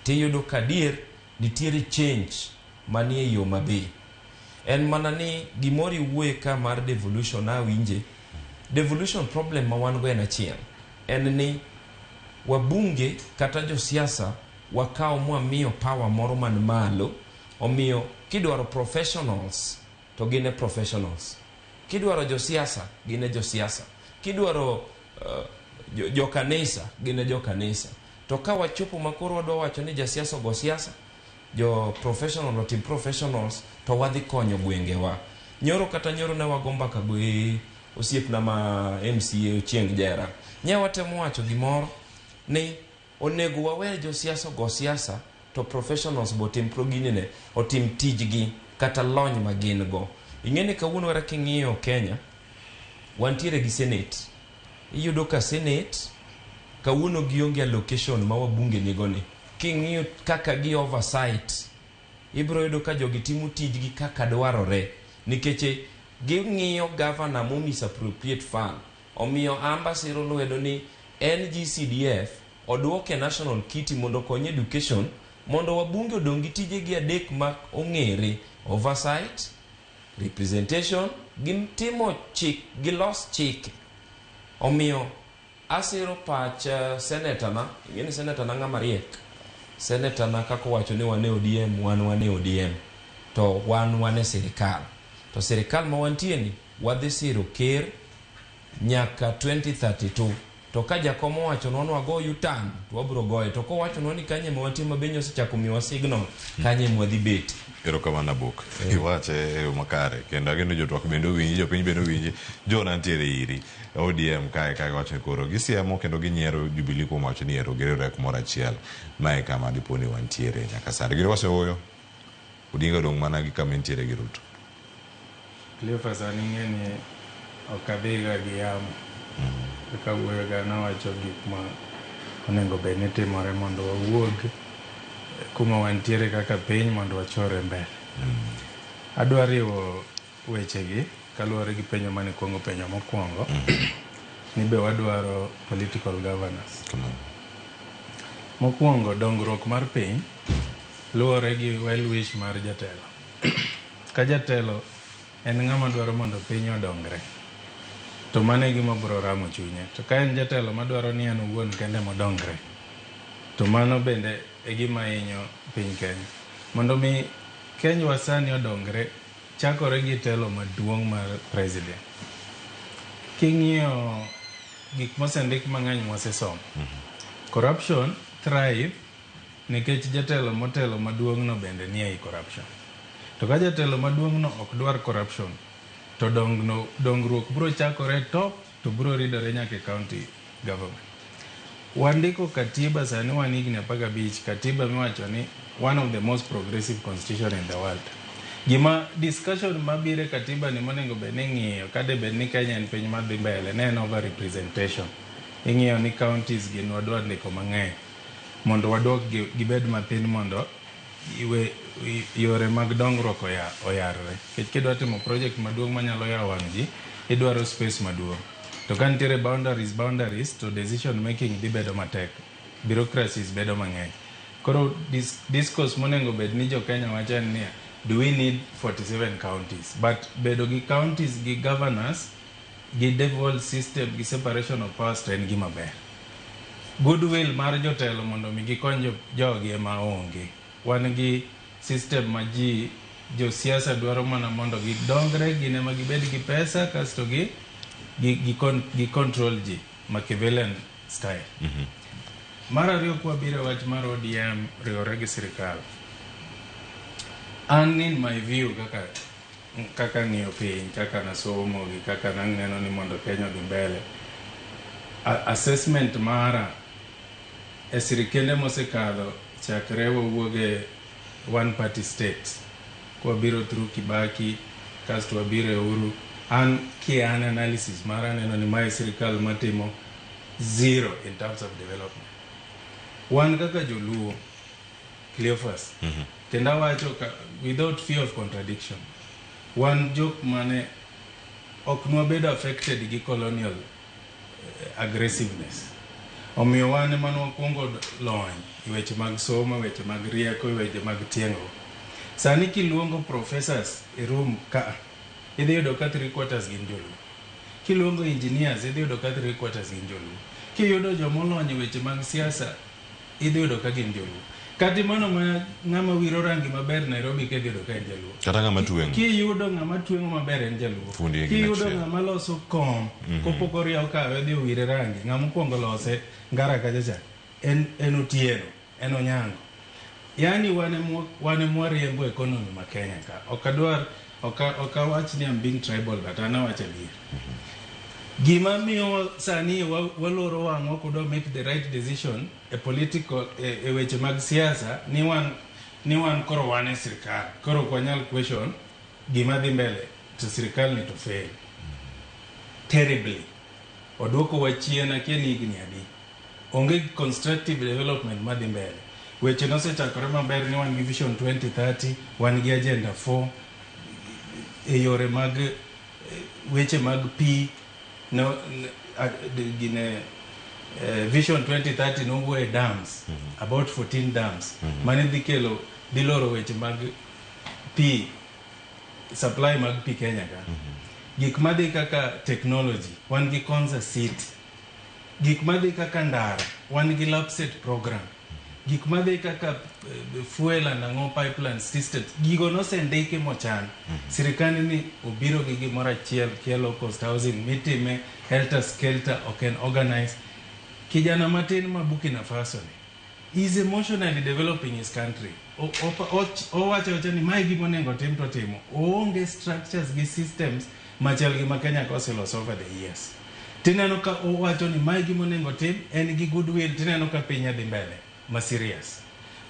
Tiyudo ka adier nitiere change manie ei Homa Bay. En mana ni gimoro iwuoye ka mar devolution awinje. Devolution problem ma wan go en achiel. En ni wabunge kata josiasa wakawo mwamiyo power moro man malo omiyo kidwaro professionals to gin e professionals. Kidwaro josiasa gin e josiasa. Kidwaro jokanisa gin e jokanisa. To ka wachopo ma koro wadwa wacho ni jasiasa ogo siasa, jo professional otim professionals to wadhi konyo gwengewa. Nyoro kata nyoro ne wago mbaka gi osiepna ma MCA Ochieng' Jera. Nye watemo wacho gimoro ni onego wawe josiasa ogo siasa to professionals bo otim ginene otim tijgi kata lony ma gin go. Ing'e ni kawuono kata king'iyo Kenya, wantiere gi senate. Iyudo ka senate kawuono gionge allocation ma wabunge nigo ni. King'iyo kaka gi oversight, ibiro yudo ka jogi timo tijgi kaka dwarore nikech ging'iyo governor mo misappropriate fund. Omiyo amba siro lwedo ni NGCDF oduoke national kitty mondo okony education mondo wabunge odong' gi tijegi adek ma ong'ere oversight, representation gi timo chik gi los chike. Omiyo asiro pach senator na, ing'e ni senator na ng'ama riek. Senator na kaka owacho ni wan e ODM, wan wan e ODM. To wan wan e sirikal. To sirikal ma wantie ni wadhi siro ker nyaka 2032. To ka jakom owachonwa ni wago U-turn, to wabiro goye. To kowachonwa ni kanye ma wantie ma be osechako miyowa signal, kanye ma wadhi bet. Erokamano Abok. Iwache e yo makare kendo ageno jotwak bende owinji, jopiny bende owinji. Jona nitiere iri. ODM kae ka giwacho ni koro gisiemo kendo ginyiero Jubilee kuom wacho ni ero giriwre kumoro achiel. Mae kama dipo ni wantiere nyaka sani. Gini wasehoyo. Odinga odong' mana gi kama entiere gi Ruto. Cleophas sani ing'e ni ok adhiga gi yamo. Kaka wuoyoga nawacho gik ma onego bed ni timore mondo wawuog kuma wantiere kaka piny mondo wachore mbele. Adwa riwo wechegi kaluwore gi penjo mane ikwongo penjo mokwongo ni be wadwaro political governance. Mokwongo dongruok mar piny luwore gi well wish mar jatelo. Ka jatelo en ng'ama dwaro mondo piny odongre, to mano e gima biro ramo chunye. To ka en jatelo madwaro ni en owuon kende modongre, to mano bende e gima hinyo piny Kenya. Mondo mi Kenywa sani odongre, chakore gi telo maduong' mar president. King'iyo gik mosendik mang'eny mwasesomo, corruption thrive nikech jatelo motelo maduong' no bende nie ei corruption. To ka jatelo maduong' no ok dwar corruption, to dongruok biro chakore top to biro ridore nyaka e county government. Wandiko katiba sani wan higni 15, katiba miwacho ni one of the most progressive constitution in the world. Gima discussion mabiro e katiba ni monego bed ni ing'iyo ka de bed ni Kenya en piny madhi mbele ne en over representation. Ing'iyo ni counties gin wadwa ndiko mang'eny mondo waduok gibed mathin mondo yore mag dongruok oyarre. Nikech kidwa timo project maduong' manyalo yawo wang' ji, idwaro space maduong'. To ka nitiere boundaries to decision making dhi bedo matek. Bureaucracies bedo mang'eny. Koro discourse monego bed ni jo Kenya wacho en niya, do we need 47 counties? But bedo gi counties gi governors gi devolved system gi separation of powers to en gima ber. Goodwill mar jotelo mondo mi gikony jogi ema onge. Wan gi system ma ji josiasa dwaro mana mondo gidongre, gin ema gibed gi pesa kasto gi control ji Machiavellian style. Mar ariyo, kwabiro e wach mar ODM riwore gi sirikal. An in my view, kaka ng'iyo piny, kaka nasomo gi kaka naneno ni mondo Kenya odhi mbele. Assessment mara e sirikende mosekadho chakre wawuog e one party state kwabiro through Kibaki kasto wabiro e Uhuru, an kian analysis mara aneno ni mae sirikal matimo zero in terms of development. Wan kaka joluo, Cleophas, kendo awacho ka, without fear of contradiction, wan jok mane ok nwabedo affected gi colonial aggressiveness. Omiyo wan ema nwakwongo lony e weche mag somo, e weche mag rieko, e weche mag tieng'ruok. Sani kiluongo professors e room ka, idhi yudo ka three quarters gin joluo. Kiluongo engineers, idhi yudo ka three quarters gin joluo. Kiyudo jomolony e weche mag siasa, idhi yudo ka gin joluo. Kata mano ma ng'ama wiro rangi maber Nairobi ka, idhi yudo ka en jaluo. Kata ng'ama tweng'o. Kiyudo ng'ama tweng'o maber en jaluo. Fundi e gima Kiyudo achiel. ng'ama loso kom, kopok oriew kawe odhi owire rangi, ng'ama okwongo lose ngara kacha cha, en Otieno, en Onyango. Yani wan ema wariembo economy ma Kenya ka. Ok adwar, ok awach ni I'm being tribal, but an awacho adier. Gima miyo sani waloro wang'wa ok wadwa make the right decision e political e weche mag siasa ni wan koro wan e sirikal, koro ok wanyal question gima dhi mbele to sirikal ni to fail terribly, oduoko wa chien akia ni higni adi. Onge constructive development madhi mbele. Weche nosechakore maber ni wan gi Vision 2030, wan gi Agenda 4 e yore mag weche mag pi no, gine Vision 2030 nowuoye dams, about 14 dams mane dhi kelo, dhi loro weche mag pi, supply mag pi Kenya ka. Gik madhi kaka technology, wan gi Konza City. Gik madhi kaka ndara, wan gi LAPSSET program. Gik madhi kaka fuel and ang'o, pipeline systems, gigo nosendiki mochan. Sirikand ni obiro gi gimoro achiel kia low cost housing mitime helter skelter, ok en organize. Kijana matin ma Burkina Faso ni is emotionally developing his country. Owacho awacha ni mae gima onego tim to timo. Oonge structures gi systems machal gi ma Kenya ka oseloso over the years. Tineno ka owacho ni mae gima onego tim, en gi goodwill, tineno ka piny dhi mbele ma serious.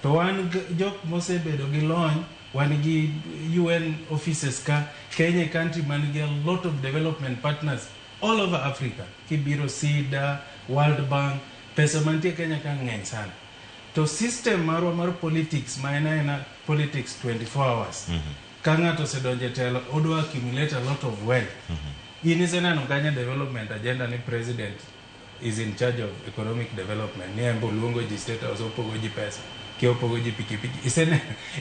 To wan jok mosebedo gi lony, wan gi UN offices ka, Kenya e country man gi a lot of development partners all over Africa. Kibiro SIDA, World Bank, pesa mantie Kenya ka ng'eny sana. To system marwa mar politics ma en aena politics 24 hours. Ka ng'ato osedonjo e telo, odwa accumulate a lot of wealth. In iseneno kanye development agenda ni president is in charge of economic development, ni en bo luongo ji State House, opogo ji pesa, ki opogo ji pikipiki?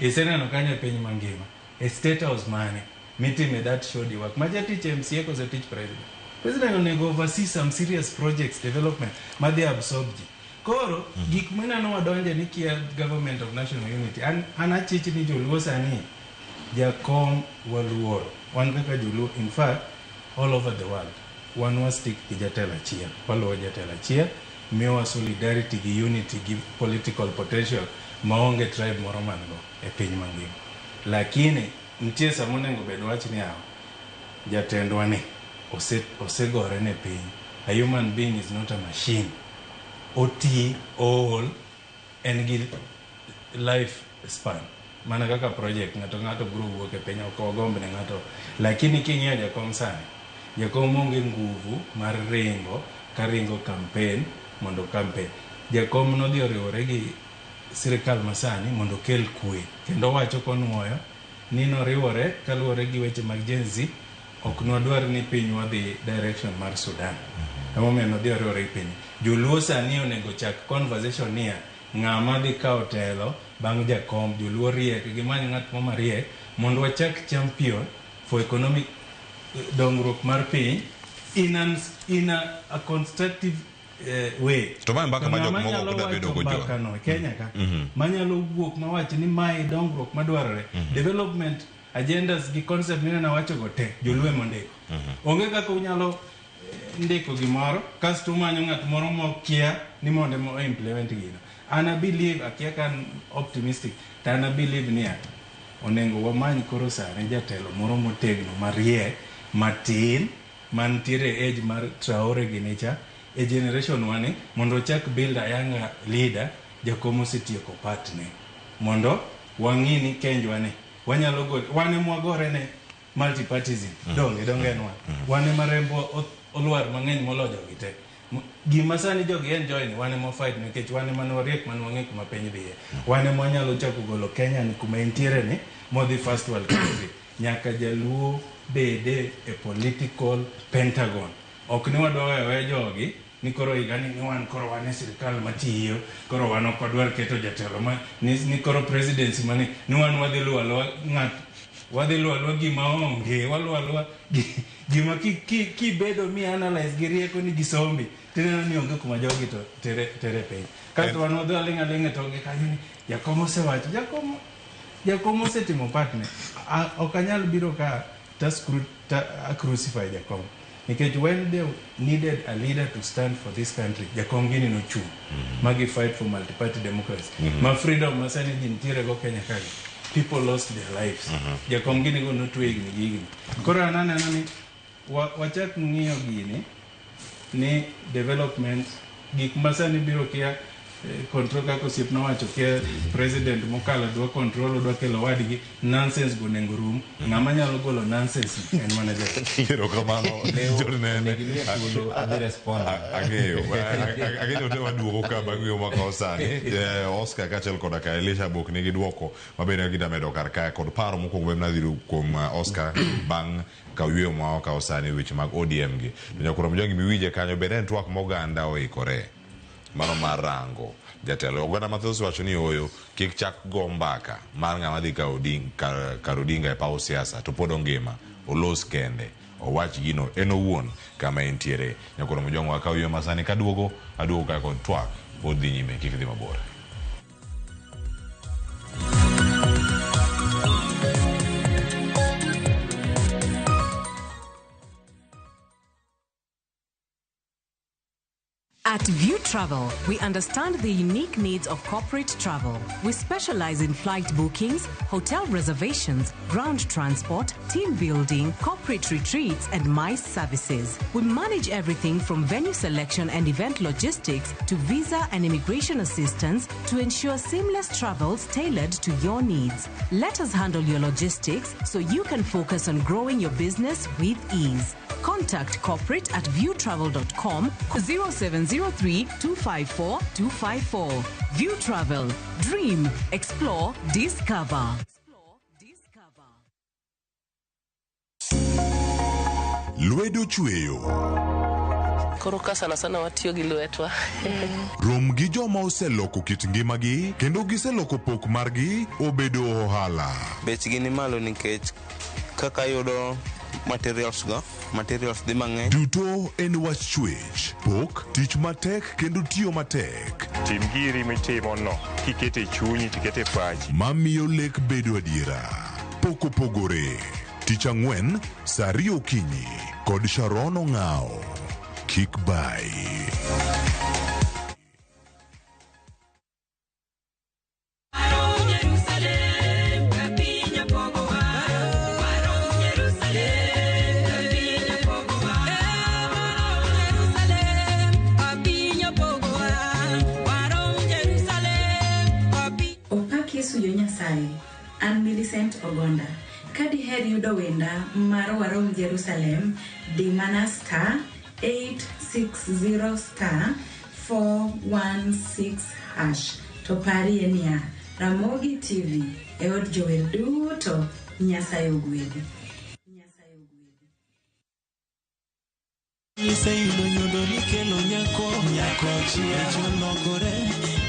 Iseneno kanyo e piny mangima e State House mane mitime that shoddy work ma jatich MCA kose tich president? President onego oversee some serious projects, development madhi absorb ji. Koro gik mineno wadonje ni kia government of national unity, an achich ni joluo sani jakom waluoro. Wan kaka joluo, in fact all over the world, wan wa stick gi jatelo achiel, waluwo jatelo achiel, miyowa solidarity gi unity gi political potential maonge tribe moro man go e piny mangima. Lakini nitie sama onego bed wach ni yawa jatendwa ni osegore ne piny. A human being is not a machine. Oti, ool, en gi life span mana kaka project. Ng'ato ng'ato biro wuok e piny, ok wagomb ne ng'ato, lakini king'iyo jakom sani, jakom onge nguvu mar ringo ka ringo campaign mondo campaign. Jakom nodhi oriwore gi sirikal masani mondo okel kwe, kendo owacho konuoyo ni noriwore kaluwore gi weche mag Gen Z. Ok nwadwar ni pinywa dhi direction mar Sudan. Emomiyo nodhi oriwore gi piny. Joluo sani onego chak conversation niya, ng'ama dhi kawo telo bang' jakom. Joluo riek, gimany ng'at mo mariek mondo wachak champion for economic dongruok mar piny in, an, in a constructive way. To mae mbaka To ma jok ng'ama moko nyalo ok dwa bedo wacho go joa. mbakano e Kenya ka manyalo wuok mawach ni mae dongruok madwarore development agendas gi concept mineno awacho go te joluo ema ondiko. Onge kaka unyalo ndiko gimoro kasto umanyo ng'at moro mokia ni mondo ema o implement gino. An a believe, akia ka an optimistic, to an a believe niya onego wamany koro sani jatelo moro motegno mariek matin mantiere e age mar Traore gini cha e generation wani mondo ochak build a younger leader. Jakom osetieko part ne mondo wang'i ni kenjwa ni wanyalo go wan ema wagore ne multipartism. Donge donge en wan ema rembwa olwar mang'eny moloyo jogi te. Gima sani jogi enjoy ni wan ema fight nikech wan ema ne wariek mane wang'e kuma piny dhiye. Wan ema wanyalo chako golo Kenya ni kuma entiere ni modhi first world country. Nyaka jaluo bede e political pentagon. Ok ni wadwa weyo aweya jogi ni koro higani ni wan koro wan e sirikal matiyo, koro wan ok wadwar keto jatelo ma ni koro presidency mani ni wan wadhi luwo aluwa ng'at, wadhi luwo aluwa gima onge, waluwo aluwa gima kibedo mi analyze gi rieko ni gi sombi tineno ni onge kuma jogi to tere piny. Kasto wan wadhi aling' aling' e tong'e kanyo ni jakom osewacho, jakom osetimo part ne. Ok anyal biro ka ta crucify jakom nikech when they needed a leader to stand for this country, jakom gini nochung' magi fight for multi-party democracy ma freedom ma sani ji nitiere go Kenya kagi, people lost their lives. Jakom gini go notwe higni gi higni. Koro an aneno ni wachak ng'iyo gini ni development gik ma sani biro kia control kaka osiepna wacho kia president mokalo dwa control odwa kelo wadgi nonsense go onego rum. Ng'ama nyalo golo nonsense ni en mana jakom. Erokamano, John Nene. Onego imiya thuolo adhi respond. Ang'eyo ang'eyo te waduogo ka bang' wiyo makawo sani. Oscar kaachiel koda ka Elisha Bok nigi duoko mabende gida medo kar kae kod paro mokwongo be nadhi kuom Oscar bang' ka yweyo ma wakawo sani weche mag ODM gi. To nyakwar Mojwang' miwinje kanyo bende en twak moganda oikore mano mar rango jatelo. Oganda mathoth wacho ni oyo kik chak go mbaka mar ng'ama dhi kawo kar Odinga e paw siasa to pod ongima, olos kende, owach gino en owuon kama entiere. Nyakwar Mojwang' wakawo yweyo masani kaduogo aduogo ka kod twak pod dhi nyime, kik dhi mabor. At View Travel, we understand the unique needs of corporate travel. We specialize in flight bookings, hotel reservations, ground transport, team building, corporate retreats, and MICE services. We manage everything from venue selection and event logistics to visa and immigration assistance to ensure seamless travels tailored to your needs. Let us handle your logistics so you can focus on growing your business with ease. Contact corporate at viewtravel.com 0703 254 254. View Travel. Dream, explore, discover. Lwedo chweyo. Koro ka sana sana watiyo gi lwetwa. Rom gi joma oseloko kit ngimagi kendo giseloko pok margi obedo ohala. Bechgi ni malo nikech kaka yudo materials go, materials dhi mang'eny. Duto en wach chwech, pok, tich matek kendo tiyo matek. Tim giri mitimo no kikete chunyi tikete pachi. Mamiyo lek bedo adiera. Pok opogore. Tich ang'wen, saa 2 okinyi kod Sharon Ong'ao. Kik bai. Opak Yesu yo Nyasaye. An Millicent Ogonda. Ka diher yudo wenda mar Warom Jerusalem, di mana star 860 star 416 hash. To parie niya, Ramogi TV e od jower duto. Nyasaye ogwedhi. Kiseyudo nyodo nikelo nyako nyako chia Cholokore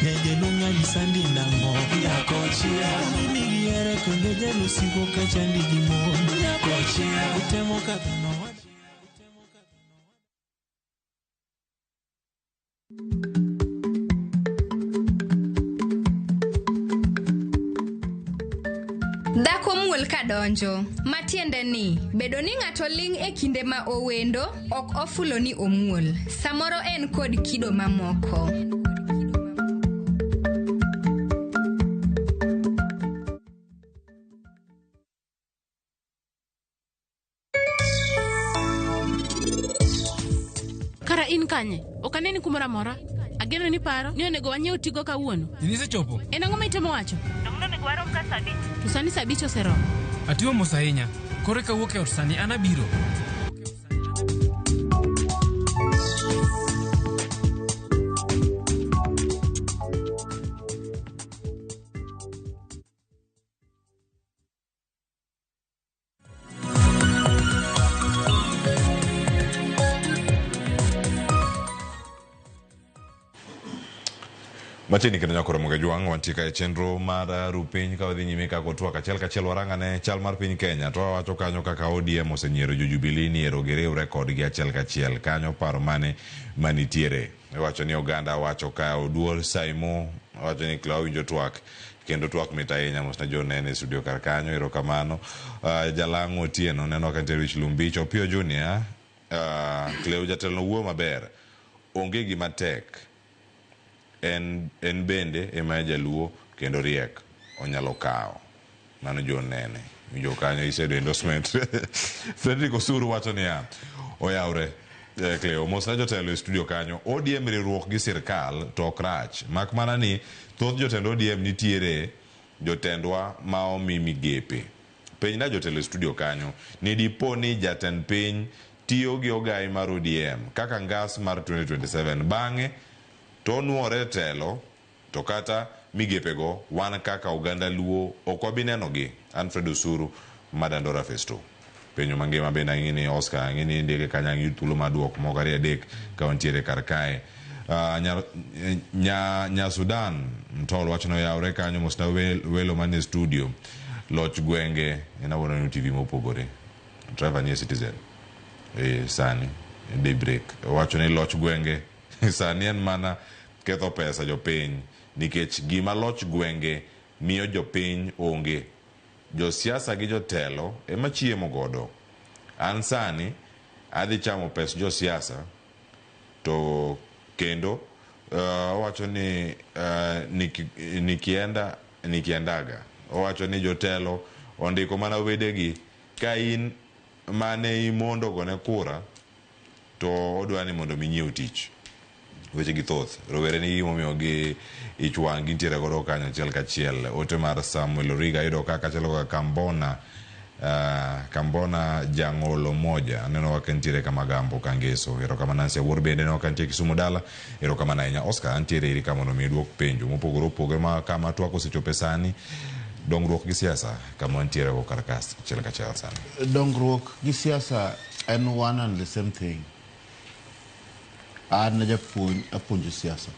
nyajaluo ng'ani sandi nang'o nyako chia Mimi gihere kendo jaluo siko ka chandi gi mon nyako chia Utemo kadho nowacho Dhako muol kadonjo, matiende ni bedo ni ng'ato ling' e kinde ma owendo ok ofulo ni omuol. Samoro en kod kido mamoko. Kara in kanye? Ok aneni kumoro amora. Ageno ni paro ni onego wanyiew tigo kawuono. Inisechopo? En ang'o ma itemo wacho? Donge onego warom ka sa 5? To sani sa 5 oseromo. Atiyo mos ahinya. Koro eka awuok e ot sani an abiro. Machiegni kendo nyakoro Ramogi Jwang' wantie ka e chenro mar ru piny ka wadhi nyime kaka twak achiel kachiel warang'ane chal mar piny Kenya to wawacho kanyo kaka ODM osenyiero jo Jubilee ni ero giriwre kodgi achiel kachiel kanyo paro mane manitiere iwacho ni oganda wacho ka Oduor Saimo wacho ni Cleo winjo twak kendo twak mit ahinya mos ne jonene e studio kar kanyo erokamano. Jalang'o Otieno neno ka nitiere wich Lumbich Opiyo Junior Cleo jatelo no wuoyo maber onge gima tek en bende ema jaluo kendo riek onyalo kawo mano John Nene winjo kanyo isedo endorsement. Frederick Osuru wacho niya oyawre Cleo mos ne jotelo e studio kanyo ODM riwruok gi sirkal to ok rach mak mana ni thoth jotend ODM nitiere jotendwa ma omi migepe penjna jotelo e studio kanyo ni dipo ni jatend piny tiyo gi ogai mar ODM kaka ngas mar 2027 bang'e to nuore telo to kata migepego wan kaka oganda Luo ok wabi nenogi. Alfred Osuru Madandora Festo penjo mangima bende ang'e ni Oscar ang'e ni ndike kanyo ang' yud thuolo mar duoko moko ariyo adek ka wantiere kar kae. Nya Sudan Mtol wacho ni oyawre kanyo mosna welo manie studio loch gwenge en awuono ni TV mopogore Trevor nie Citizen sani Daybreak owacho ni loch gwenge sani en mana ketho pesa jopiny nikech gima loch gwenge miyo jopiny onge josiasa gi jotelo ema chiemo godo an sani adhi chamo pes josiasa to kendo owacho ni nikienda nikiendaga owacho ni jotelo ondiko mana wedegi ka in mane imondo gone kura to odwa ni mondo minyiew tich weche gi thoth rowere nigi gimomiyo gi ich wang' gintiere godo kanyo achiel kachiel. Ote mar Samuel Origa yudo ka kaachiel koda Kambona Kambona Jang'olo moja aneno ka nitiere Kamagambo Kangeso. Erokamano Nancy Awuor bende aneno ka nitie Kisumu dala. Erokamano ahinya Oscar antiere iri ka mondo mi iduok penjo mopogore opogore ma kama twak osechope sani dongruok gi siasa kama wantiere go kar ka achiel kachiel sani. Dongruok gi siasa en one and the same thing. An japuonj apuonjo siasa.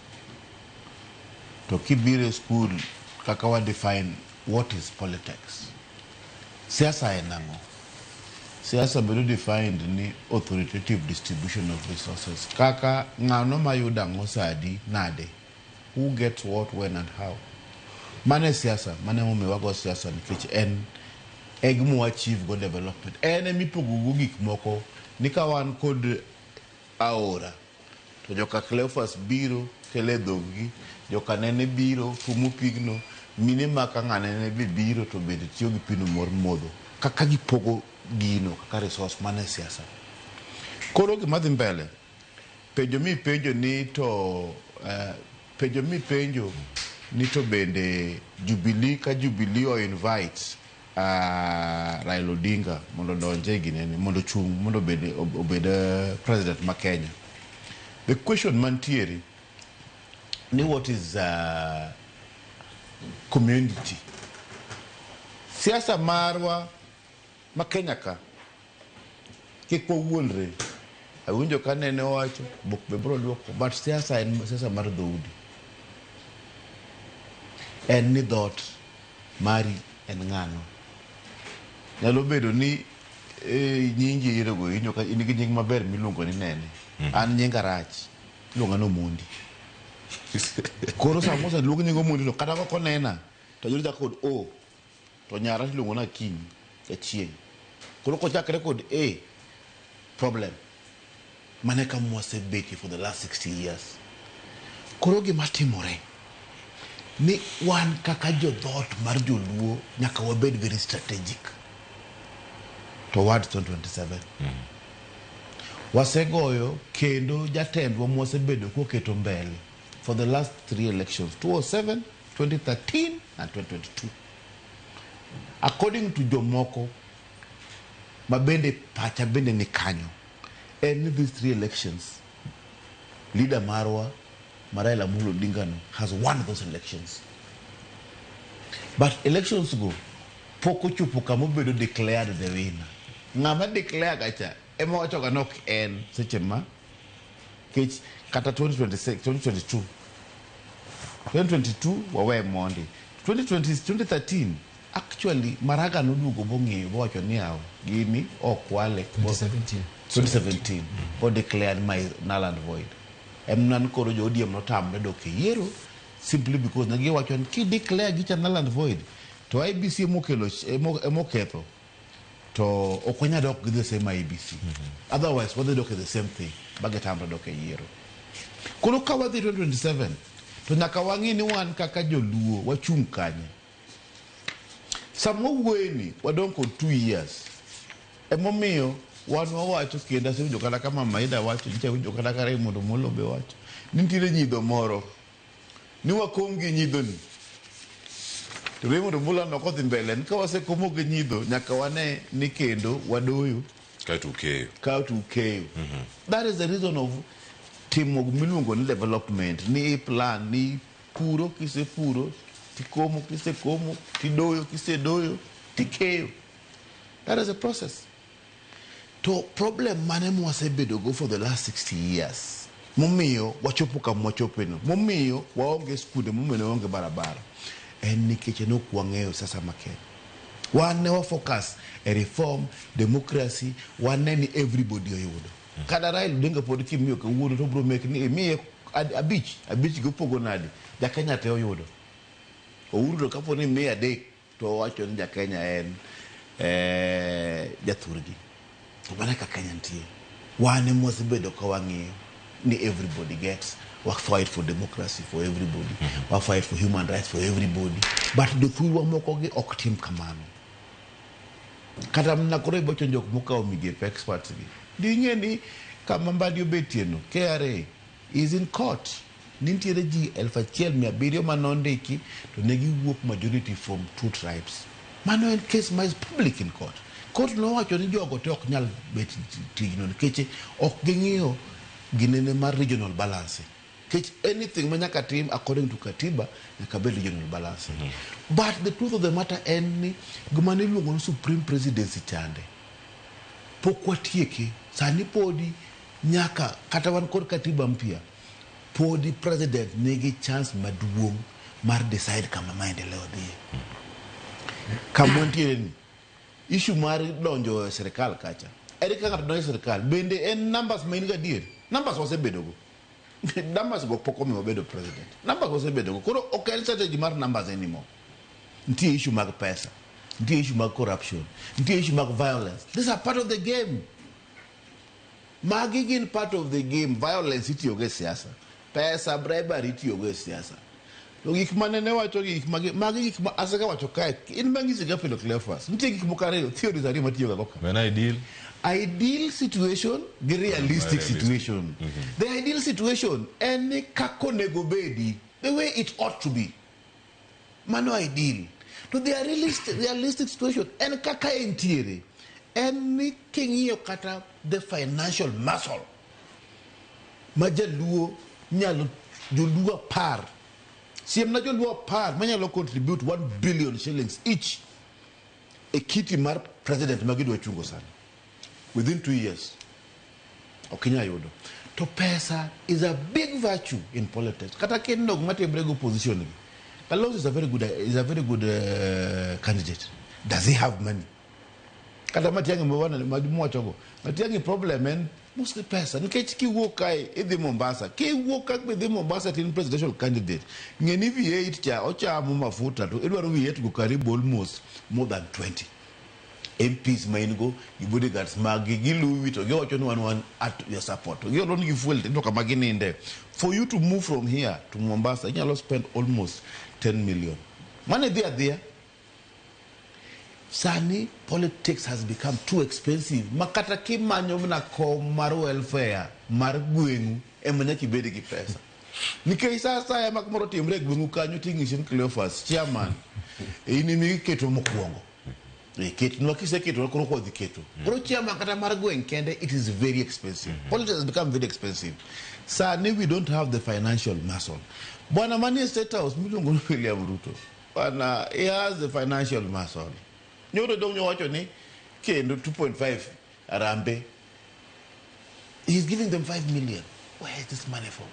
To kibiro e skul kaka wa define what is politics. Siasa en ang'o? Siasa bedo defined ni authoritative distribution of resources. Kaka ng'ano mayudo ang'o sa adi nade. Who gets what, when and how. Mano e siasa, mano emomiyo wago siasa nikech en e gima wa achieve go development. En emipogo go gik moko ni ka wan kod aora to joka Cleophas biro kele dhoggi, joka Nene biro fumo pigno, mine ma ka ng'anene be biro to bende tiyo gi pino mor modho. Kaka gipogo gino kaka resource mano e siasa. Koro gima dhi mbele, penjo mipenjo ni to penjo mipenjo ni to bende Jubilee ka Jubilee o invite Raila Odinga mondo odonje ginene mondo ochung' mondo obed president ma Kenya. The question mantiere ni what is community? Siasa marwa ma Kenya ka kik wawuondre. Awinjo ka nene owacho, bok be biro luoko. But siasa en siasa mar dhoudi. En ni dhoot mari en ng'ano. Nyalo bedo ni eh, nyingi yiero go injo ka in gi nying maber miluongo ni nene. An nyinga rach. Iluonga ni Omondi. Koro sama oseluong nying Omondi no kata kok onena to yudo chako kod O to nyara iluongo ni Akinyi Achieng'. Koro kochakre kod A problem. Mano e kama wasebetie for the last 60 years. Koro gima timore ni wan kaka jodhoot mar joluo nyaka wabed very strategic towards 2027. Wasegoyo kendo jatendwa mwasebedo koketo mbele for the last three elections 2007, 2013 and 2022. According to jomoko ma bende pacha bende ni kanyo en ni these three elections leader marwa ma Raila Amolo Odinga no has won those elections. But elections go pok ochopo kama obedo declared the winner. Ng'ama declare gacha ema wacho ga nok en seche ma kech kata 2026 2022 2022 wawe mondi 2020 2013 actually Maraga noduogo bong'eyo bowacho ni yawa gini ok wale 2017. 2017 bo declared my null and void em koro jo ODM notamre dok e yiero simply because ne giwacho ni ki declare gicha null and void to IEBC emokelo emoketho to ok wanyal dok gi the same IEBC otherwise wadhi dok e the same thing ba gitamre dok e yiero koro ka wadhi 2027 to nyaka wang'i ni wan kaka joluo wachung' kanye sama wawuoyeni wadong' kod 2 years emomiyo wan wawacho kendo asewinjo kata ka mama Ida wacho nyicha awinjo kata ka Raymond Omolo be wacho ni nitiere nyidho moro ni wakom gi nyidhoni to Raymond Omolo aneno kodhi mbele ni ka wasekomo gi nyidho nyaka wane ni kendo wadoyo kaeto ukeyo kaeto ukeyo that is the reason of timo gimiluongo ni development ni plan ni puro kisepuro tikomo kisekomo tidoyo kisedoyo tikeyo that is a process to problem mane mwasebedo go for the last 60 years momiyo wachopo kama wachopeno momiyo waonge skunde momiyo ne waonge barabara en nikech ne ok wang'eyo siasa ma Kenya wan ne wa focus e reform democracy wan ne ni everybody oyudo kata Raila Odinga pod kimiyo kawuono to obiro mek ni imiye abich abich gi opogo nade jakenya te oyudo Uhuru to kapo ni imiye adek to owacho ni jakenya en jathurgi to mano e kaka Kenya nitie wan ema wasebedo ka wang'iyo ni everybody gets wa fight for democracy for everybody wa fight for human rights for everybody but jothurwa moko gi ok tim kamano kata mana koro ibocho jok mokawo migepe experts gi ding'e ni kama Mbadi obetie no KRA is in court nitiere ji 1700 manondiki to ne giwuok majority from two tribes mano en case ma is public in court court nowacho ni jogo te ok nyal bet tijno nikech ok ging'iyo ginene mar regional balancing nikech anything ma nyaka tim according to katiba nyaka bed regional balancing but the truth of the matter en ni gima niluongo ni supreme presidency chande pok watieke sani podi nyaka kata wan kod katiba mpya podi president nigi chance maduong' mar decide kama maendeleo dhiye kama wantiere ni issue mar donjo e sirikal kacha ere kaka ng'ato donjo e sirikal bende en numbers ma in go adier numbers wasebedogo numbers go pok omiyo wabedo president numbers wasebedogo koro ok en strategy mar numbers anymore nitie issue mag pesa nitie issue mag corruption nitie issue mag violence these are part of the game magi gin part of the game violence itiyogo e siasa pesa bribery itiyogo e siasa to gik mane ne wacho gi gik magi magi gik ma asega wacho kae in mang'isi ga Philo Cleophas nitie gik moko ariyo theories ariyo matiyoga go ka En ideal ideal situation gi realistic Realistic. situation the ideal situation en ni kaka onego bedi the way it ought to be mano ideal to the realistic situation en kaka entiere en ni king'iyo kata the financial muscle ma jaluo nyalo joluo 10 siemna joluo 10 manyalo contribute 1 billion shillings each e kiti mar president ma gidwa chungo sani within 2 years Ok inyal yudo. To pesa is a big virtue in politics. Kata kineno gima timre gi opposition gi. Kalonzo is a very good, is a very good candidate. Does he have money? Kata Matiang'i mwachogo. Matiang'i problem en mostly pesa. Nikech kiwuok kae idhi Mombasa. Kiwuok ka idhi Mombasa to in presidential candidate. Ng'e ni V8 cha ochamo mafuta to idwaro V8 go karibu almost more than 20. MPs ma in go gi bodyguards mag-gi giluwi to giwacho ni wan at your support. To giolo nigi fuel to ineno kama gininde. For you to move from here to Mombasa inyalo spend almost 10 million. Mano idhi adhiya. Sani politics has become too expensive ma kata kimanyo mana kom mar welfare mar gweng'u ema nyaka ibed gi pesa. Nikech sa asaya ma kumoro otimre e gweng'u kanyo ting'isi ni Cleophas, chairman, in ema iketo mokwongo. Ketnwa kiseketo koro kodhi keto. Koro chairman kata mar gweng' kende it is very expensive. Politics has become very expensive. Sani we don't have the financial muscle. Bwana manie State House miluongo ni William Ruto. Bwana he has the financial muscle. Nyoro dong nyowacho ni kendo 2.5 Harambee. He's giving them 5 million. Where is this money from?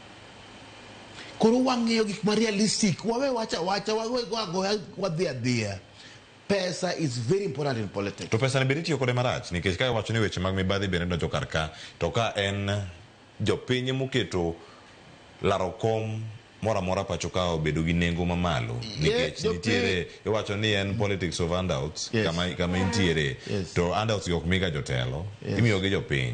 Koro wang'iyo gik ma realistic. Wawe wacha wacha, wawe go agoya wadhi adhiya. Pesa is very important in politics. To pesa ni bende itiyo kode marach nikech ka iwacho ni weche mag mibadhi bende donjo kar ka to ka en jopiny moketo laro kom moro amora pacho ka obedo gi nengo mamalo nikech nitiere iwacho ni en politics of handouts kama intiere to handouts gi ok miga jotelo imiyo gi jopiny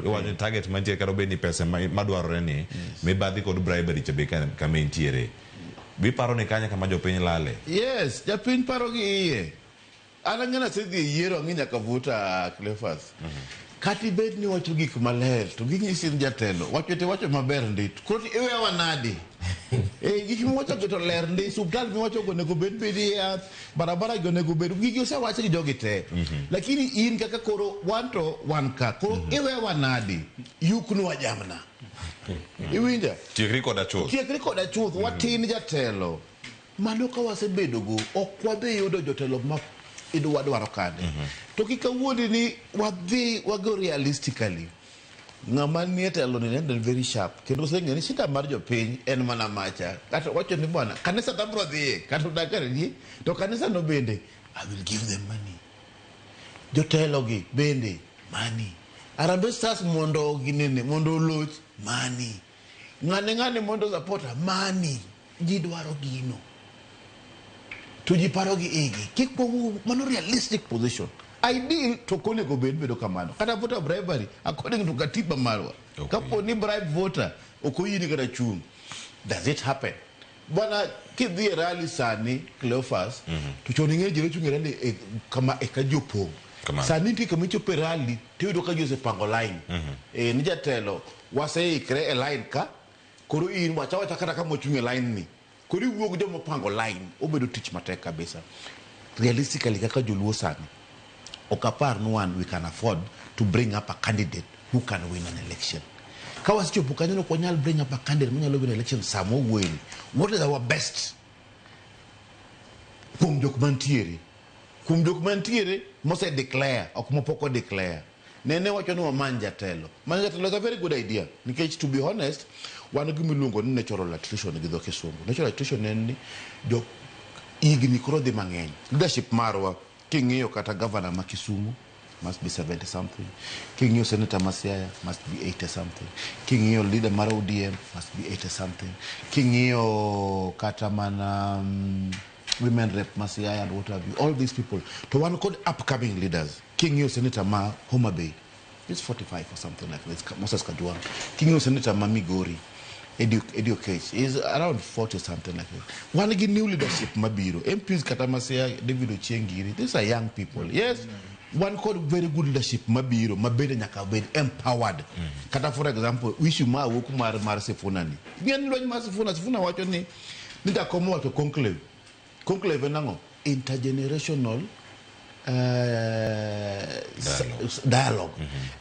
iwacho ni target mantie kata obed ni pesa madwarore ni mibadhi kod bribery cha be kama intiere biparo ni kanya kama jopiny lale. Yes, japiny paro gi iye. An ang'e nasedhi e yiero ang'e nyaka vuta Cleophas. Kata ibed ni iwacho gik maler to ginyisi ni jatelo wacho to iwacho maber ndi. Koro iwewa nadi? Gik miwacho go to ler ndi, suptal miwacho go onego bed bedi yath, barabara gi onego bed gigi osewach gi jogi te. Lakini in kaka koro wan to wan ka. Koro iwewa nadi? Yuknwa jamna. Iwinja? Tiekri koda chuth. Tiekri koda chuth, watin jatelo. Mano ka wasebedo go, ok wadhi yudo jotelo ma wadwaro kande. To kik awuondi ni wadhi wago realistically. Ng'ama nie telo ni en very sharp. Kendo oseng'eyo ni shida mar jopiny en mana macha. Kata wacho ni bwana, kanisa to abiro dhiye, kata odak ni, to kanisa no bende, I will give them money. Jotelo gi bende, money. Harambee Stars mondo ginene, mondo oloch, money. Ng'ane ng'ane mondo supporter, money. Ji dwaro gino. To ji paro gi igi. Kik wawuo, mano realistic position. Ideal to ok onego bed bedo kamano. Kata voter bribery, according to katiba marwa. Kapo ni bribe voter, ok oyieni kata chung'. Does it happen? Bwana, kidhi e rally sani, Cleophas, to chon ing'eyo ji ne chung' e rally kama eka ji opong'. Sani nitie kama ichopo e rally, tiyudo ka ji osepango line. Ni jatelo, waseikre e line ka, koro in wacha wacha kata kama ochung' e line ni. Koro iwuok joma opango line, obedo tich matek kabisa. Realistically kaka joluo sani, ok apar ni wan we can afford to bring up a candidate who can win an election. Ka wasechopo kanyo ok wanyal bring up a candidate manyalo win election sama wawuoyeni. What is our best? Kuom jok mantiere. Kuom jok mantiere mose declare, ok mopok o declare. Nene wacho ni wamany jatelo. Manyo jatelo is a very good idea. Nikech to be honest, wan gima iluongo ni natural attrition gi dho kisungu. Natural attrition en ni jok higni koro dhi mang'eny. Leadership marwa, king'iyo kata governor ma Kisumu, must be 70 something. King'iyo senator ma Siaya, must be 80 something. King'iyo leader mar ODM, must be 80 something. King'iyo kata mana women rep ma Siaya and what have you, all these people. To wan kod upcoming leaders. King'iyo senator ma Homa Bay, it's 45 or something like this, Moses Kajwang'. King'iyo senator ma Migori, Eddie Okech, is around 40 something like that. Wan gi new leadership mabiro. MPs kata ma Siaya, David Ochieng giri, these are young people. Yes, wan kod very good leadership mabiro, mabende nyaka bed empowered. Kata for example, issue ma wuok mar Sifuna ni. Ng'en lweny mar Sifuna, Sifuna wacho ni jakom owacho conclave. Conclave en ang'o? Intergenerational dialogue.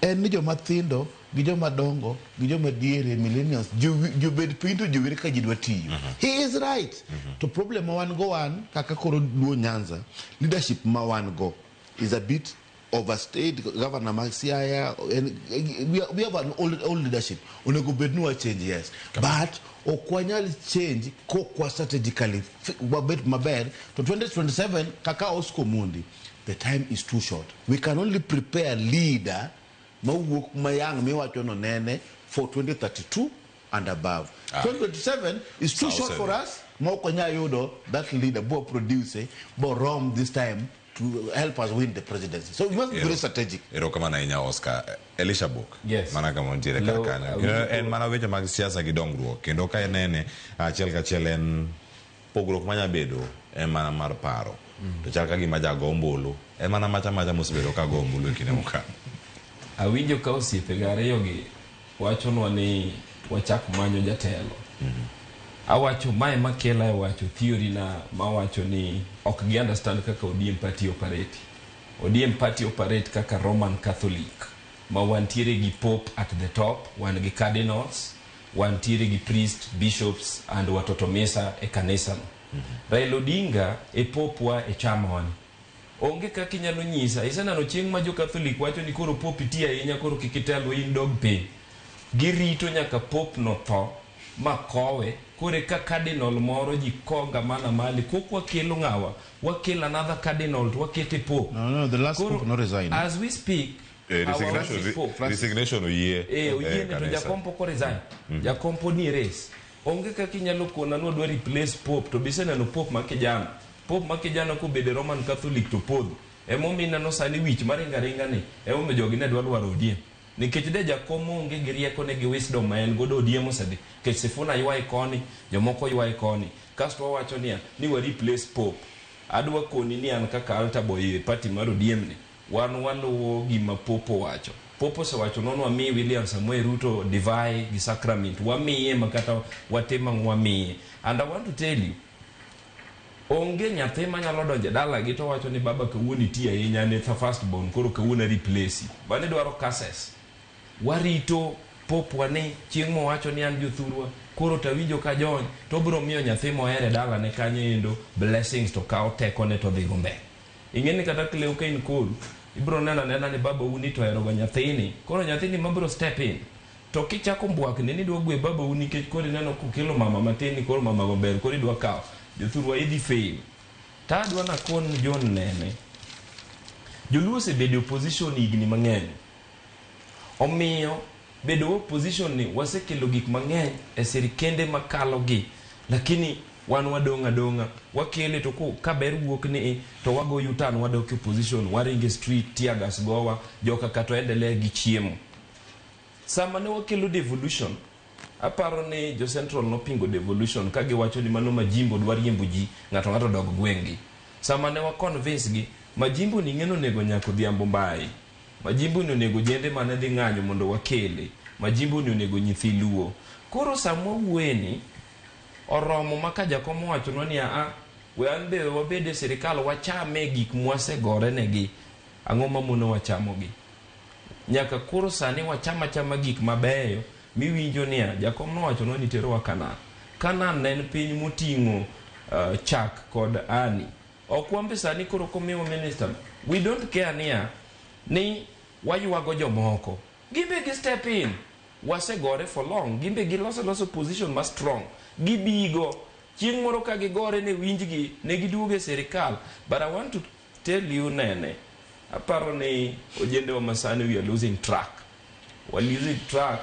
En ni joma thindo gi joma dongo gi joma diere millennials jobed piny to jowere ka ji dwa tiyo. He is right. To problem ma wan go wan kaka koro Luo Nyanza, leadership ma wan go is a bit Overstayed governor ma Siaya en, we have an old leadership. Onego bed ni wa change, yes, but ok wanyal change kokwa strategically wabet maber to 2027 kaka Oscar Omondi. The time is too short. We can only prepare leader mawuok mayang miwacho no nene for 2032 and above. 2027 is too short for us ma ok wanyal yudo that leader bo produce bo rom this time to help us win the presidency. So we must be very strategic. Erokamano ahinya, Oscar. Elisha Bok. Yes. Mana kama nitiere kar kanyo. Kendo en mana weche mag siasa gi dongruok. Kendo ka inene achiel kachiel en pogruok manya bedo en mana mar paro. To chal ka gima jago ombulu en mana macha macha mosebedo ka go ombulu e kinde mokalo. Awinjo ka osiepega ariyogi wachonwa ni wachak manyo jatelo. Awacho mae makela e wacho theory na mawacho ni ok gi understand kaka ODM party operate. ODM party operate kaka Roman Catholic ma wantiere gi pope at the top, wan gi cardinals, wantiere gi priest, bishops and watoto misa e kanisa no. Raila Odinga e pope wa e chama wani. Onge kaka inyalo nyisa. Iseneno chieng' ma jo Catholic wacho ni koro pope iti ahinya, koro kik itel, in dog piny. Girito nyaka pope no tho ma kowe kore ka cardinal moro ji konga mana mali kok wakelo ng'awa wakelo another cardinal to wakete pope. No, the last Koro, pope no resign. As we speak, our Resignation, pope, resignation oyie. Oyie to kanisa. jakom pok oresign. Jakom pod nie race. Onge kaka inyalo kona ni wadwa replace pope to biseneno pope ma kijana. Pope ma kijana kobedo Roman Catholic to podho. Emomiyo ineno sani wich maringo aringa ni emomiyo jogi ne dwa lwaro ODM. Nikech de jakom onge gi rieko ne gi wisdom ma en godo, ODM osedhi. Nikech Sifuna ywaye koni, jomoko ywaye koni. Kasto wawacho niya ni wa replace pope. Adwa koni ni an kaka altar boy e party mar ODM ni wan waluwo gima pope owacho. Pope osewacho nwa wami William Samoei Ruto divai gi sacrament. Wamiye ma kata watim ang'o wamiye. And I want to tell you, onge nyathi manyalo donjo e dalagi to wacho ni baba kawuono iti ahinya ne first born, koro kawuono a replace. Mano dwaro curses. Warito pope wa ni chieng' mowacho ni an jothurwa koro tawinjo ka jony to obiro miyo nyathi mohere e dalane kanyo endo blessings to kawo tekone to dhigo mbele. Ing'e ni kata Cleo ka in koru ibiro neno anena ni babau ni to oheroga nyathini, koro nyathini mabiro step in to kichako mbwakni ni idwa gwe babau nikech koro ineno kokelo mama matin ni koro mama maber koro idwa kawo jothurwa idhi fail. Tadwa nakon John nene joluo osebedo e opposition higni mang'eny, omiyo bedo opposition ni wasekelo gik mang'eny e sirikende makalo gi, lakini wan wadong' adong'a wakele to ka ber wuok ni to wago U-turn, wadok e opposition, waringo e street, tear gas gowa joka kata endelea gi chiemo. Sama ne wakelo devolution, aparo ni jo Central nopingo devolution ka giwacho ni mano majimbo dwa riembo ji, ng'ato ng'ato dog gweng'gi. Sama ne wa convince gi majimbo ni ng'eno onego nyaka Odhiambo Mbai, majimbo ni onego jende mane dhi ng'anyo mondo wakele, majimbo ni onego nyithi Luo. Koro sama wawuoyeni oromo ma ka jakom owachonwa ni aa we an be wabed e sirikal wachame gik mwasegore negi, ang'o mamono wachamogi? Nyaka koro sani wacham achama gik mabeyo miwinjo niya jakom nowachonwa ni terowa Canaan. Canaan ne en piny moting'o chak kod ani. Ok wan be sani koro komiwa minister, we don't care niya ni waywago jomoko, gimbe gi step in. Wasegore for long, gimbe giloso loso position ma strong, gibigo chieng' moro ka gigore ne winjgi ne giduogo e sirikal. But I want to tell you nene, aparo ni ojendewa masani we are losing track, wa losing track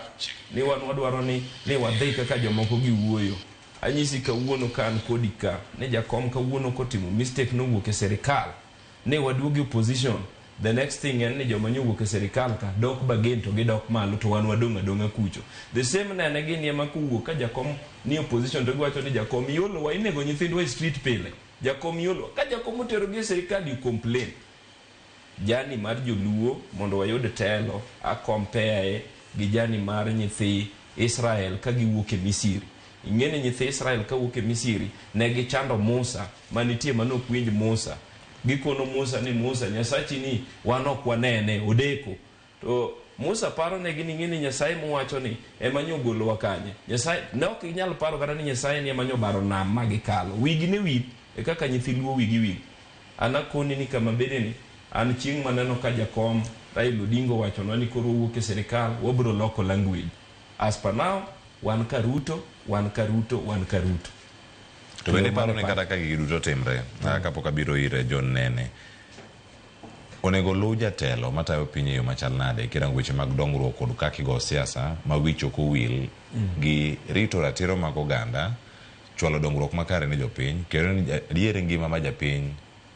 ni wan wadwaro ni wadhi kaka jomoko giwuoyo. Anyisi kawuono ka an kodi ka ni jakom kawuono kotimo mistake nowuok e sirikal ne waduogo e opposition, the next thing en ni joma nyowuok e sirikal ka dok bagen to gidok malo to wan wadong' adong'a kucho. The same nene gin ema kowuok ka jakom ni opposition to giwacho ni jakom iolowa, inego nyithindwa e street pile, jakom iolowa. Ka jakom oterogi e sirikal, you complain. Jani mar joluo mondo wayud telo a compare gi jani mar nyithi Israel ka giwuok e Misri. Ing'e ni nyithi Israel kawuok e Misri ne gichando Musa manitie manok winj Musa, gikono Musa ni Musa Nyasachi ni wan ok wanene odeko, to Musa paro negi ni ing'e ni Nyasaye mowacho ni ema nyogolowa kanye. Nyasaye ne ok ginyal paro kata ni Nyasaye ni ema nyobaro nam ma gikalo wigi ne wil e kaka nyithi Luo wigi wil. An akoni ni kama bede ni An chieng' maneno ka jakom Raila Odinga owachonwa ni koro owuok e sirikal, wabiro loko language. As per now, wan ka Ruto, wan ka Ruto, wan ka Ruto. To bende iparo ni kata ka gigi duto timre, kapok abiro ir John Nene, onego luw jatelo matayo piny e yo machal nade kirango weche mag dongruok kod kaka igo siasa ma wich ok owil gi rito ratiro mag oganda, chwalo dongruok makare ne jopiny, kendo ni adier ngima ma japiny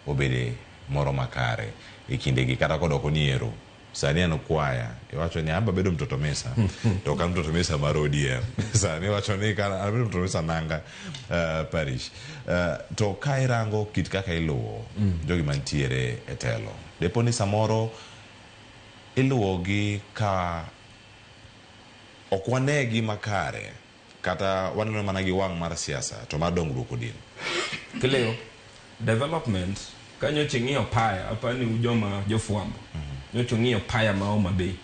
obede moro makare e kindegi kata kodoko ni ero sani an kwaya iwacho ni amba bedo mtoto misa to ok an mtoto misa mar ODM sani iwacho ni ka an bedo mtoto misa Nanga parish to ka irango kit kaka iluwo jogi mantiere e telo depo ni samoro iluwogi ka ok wanegi makare kata waneno mana gi wang' mar siasa to mar dongruok odin. Cleo, development ka nyocha ing'iyo paya apani u joma jofwambo nyocha ung'iyo paya ma Homa Bay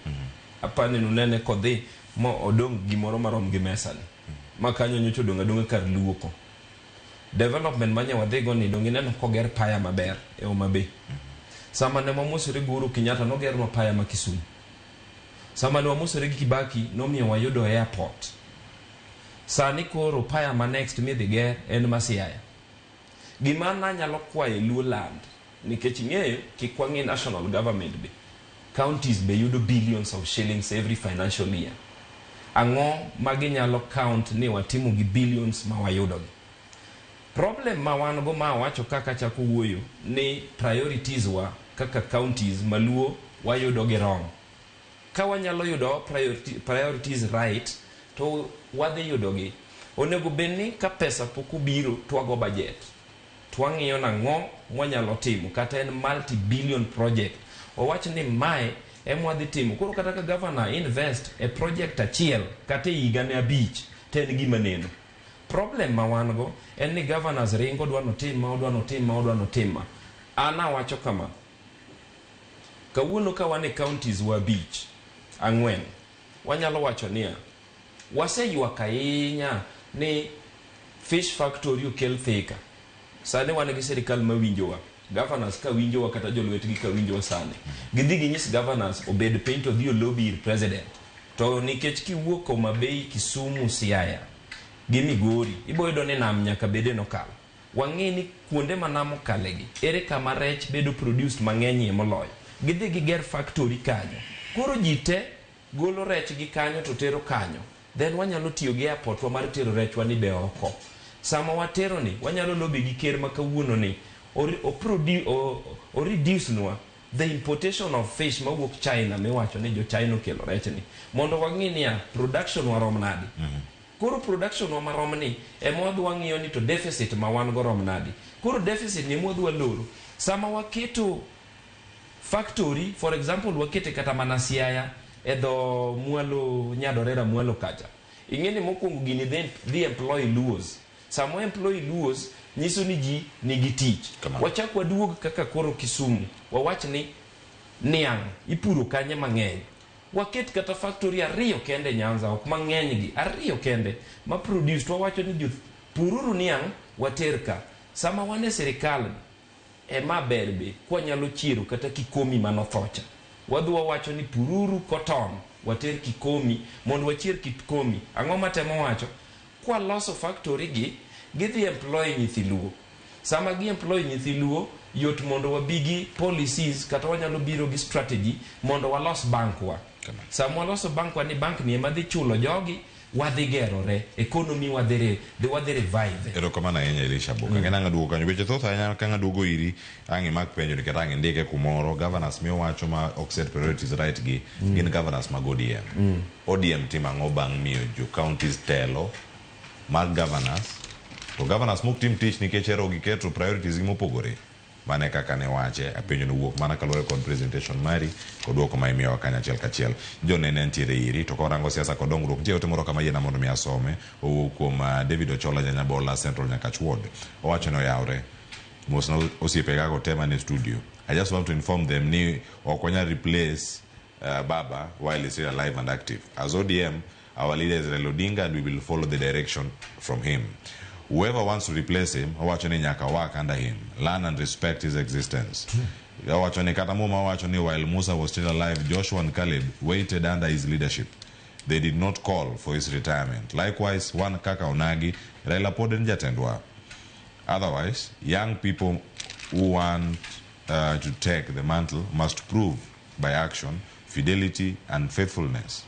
apani nunene kodhi ma odong' gimoro marom gi mesani ma kanyo nyocha odong' adong'a kar luoko. Development manye wadhigo ni dong' ineno koger paya maber e Homa Bay. Sama ne wamosore gi Uhuru Kenyatta nogernwa paya ma Kisumu. Sama ne wamosore gi Kibaki nomiyo wayudo airport. Sani koro paya ma next midhi ger en ma Siaya. Gima nanyalo kwayo e Luo land nikech ing'eyo kik wang'i national government be counties be yudo billions of shillings every financial year. Ang'o ma ginyalo count ni watimo gi billions ma wayudo gi? Problem ma wan go ma awacho kaka achako wuoyo ni priorities wa kaka counties maluo wayudo gi wrong. Ka wanyalo yudo our priorities right to wadhi yudo gi. Onego bed ni ka pesa pok obiro to wago budget. To wang'iyo nang'o mwanyalo timo kata en multi billion project. Wawach ni mae ema wadhi timo. Koro kata ka governor invest e project achiel kata e higa ne 5 to en gima neno. Problem ma wan go en ni governors ringo dwa notim ma, odwa notim ma, odwa notim ma. An awacho kama, kawuono ka wan e counties wa 5, 4, wanyalo wacho niya, waseywak ahinya ni fish factory okel Thika. Sani wan gi sirikal mawinjowa, governors ka winjowa kata jolwetgi ka winjowa sani. Gidhi ginyis governors obed piny to odhi olobby ir president. To nikech kiwuok Homa Bay, Kisumu, Siaya gi Migori, ibo yudo ni nam nyaka bede nokalo. Wang'e ni kuonde ma nam okalegi, ere kama rech bedo produced mang'enyie moloyo. Gidhi giger factory kanyo. Koro ji te golo rech gi kanyo to tero kanyo. Then wanyalo tiyo gi airport wa mar tero rechwa ni be oko. Sama watero ni, wanyalo lobby gi ker ma kawuono ni, o reduce nwa the importation of fish mawuok China miwacho ni jo China okelo rech ni. Mondo wang'i niya, production warom nadi. Koro production wa marom ni, ema wadhi wang'iyo ni to deficit ma wan go rom nadi. Koro deficit ni ema wadhi waloro. Sama waketo factory, for example, wakete kata mana Siaya, e dho mwalo Nyadorera mwalo kacha. Ing'e ni mokwongo gini dhi employ Luos. Sama employ Luos, nyiso ni ji nigi tich. Wachak waduog kaka koro Kisumu. Wawach ni niang' ipuro kanye mang'eny. Waket kata factory 2 kende Nyanza, ok mang'eny gi, 2 kende ma produce. To wawacho ni jopururu niang' water ka. Sama wan e sirikal ema ber be kwanyalo chiero kata Kikomi manothocha. Wadhi wawacho ni pururu cotton water Kikomi mondo wachier Kikomi. Ang'o matemo wacho? Kwaloso factory gi, gidhi employ nyithi Luo. Sama gi employ nyithi Luo, yot mondo wabi gi policies kata wanyalo biro gi strategy mondo walos bank wa. Sama waloso bank wa ni bank ni ema dhi chulo jogi, wadhi gerore, economy wadhi revive. Erokamano ahinya Elisha Boka. Ng'e nang'a duogo kanyo. Weche thoth ahinya ka ng'a duogo iri, ang' imak penjo nikech ang' indike kumoro. Governors miwacho ma ok set priorities right gi, gin governors mag ODM. ODM timo ang'o bang' miyo jo counties telo mar governors? To governors mok tim tich nikech ero giketo priorities gi mopogore. Mane kaka ne wache, apenjo no wuok mana kaluwore kod presentation mari kod duoko ma imiyowa kanyo achiel kachiel. Jo nene ntiere iri, to korango siasa kod dongruok, nitie ote moro kama yiena mondo mi asome, owuok kuom David Ochola Nyanyabola Central Nyakach Ward. Owacho ni oyawre. Mosna osiepe kaka te mane studio. I just want to inform them ni ok wanyal replace Baba while he's still alive and active. As ODM, our leader is Raila Odinga and we will follow the direction from him. Whoever wants to replace him, owacho ni nyaka work under him, learn and respect his existence. Owacho ni kata Muma wacho ni while Musa was still alive, Joshua and Caleb waited under his leadership. They did not call for his retirement. Likewise, one kaka Onagi, Raila pod en jatendwa. Otherwise, young people who want to take the mantle must prove by action fidelity and faithfulness.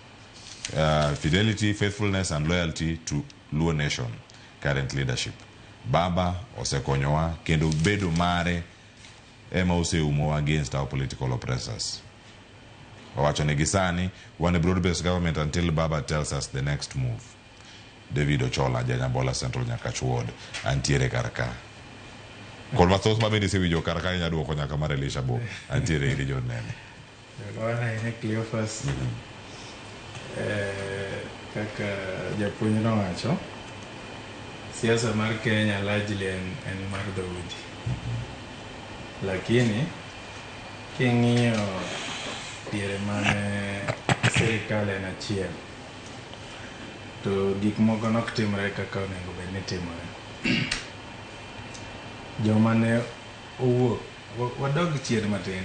Fidelity, faithfulness and loyalty to Luo Nation current leadership. Baba osekonyowa kendo bedo mare ema oseumowa against our political oppressors. Owacho ni gisani wan e broad based government until Baba tells us the next move. David Ochola, Janyambola Central Nyakach Ward, antiere kar ka. Kod mathoth ma bende isewinjo kar ka inya duoko nyaka mar Elisha Bo. Antiere iri John Nene. Erokamano ahinya Cleophas. Kaka japuonj nowacho, siasa mar Kenya largely en mar dhoudi. Lakini king'iyo diere mane sirikal en achiel, to gik moko nok timre kaka onego bed ni timore. Joma ne owuok, wadog chien matin,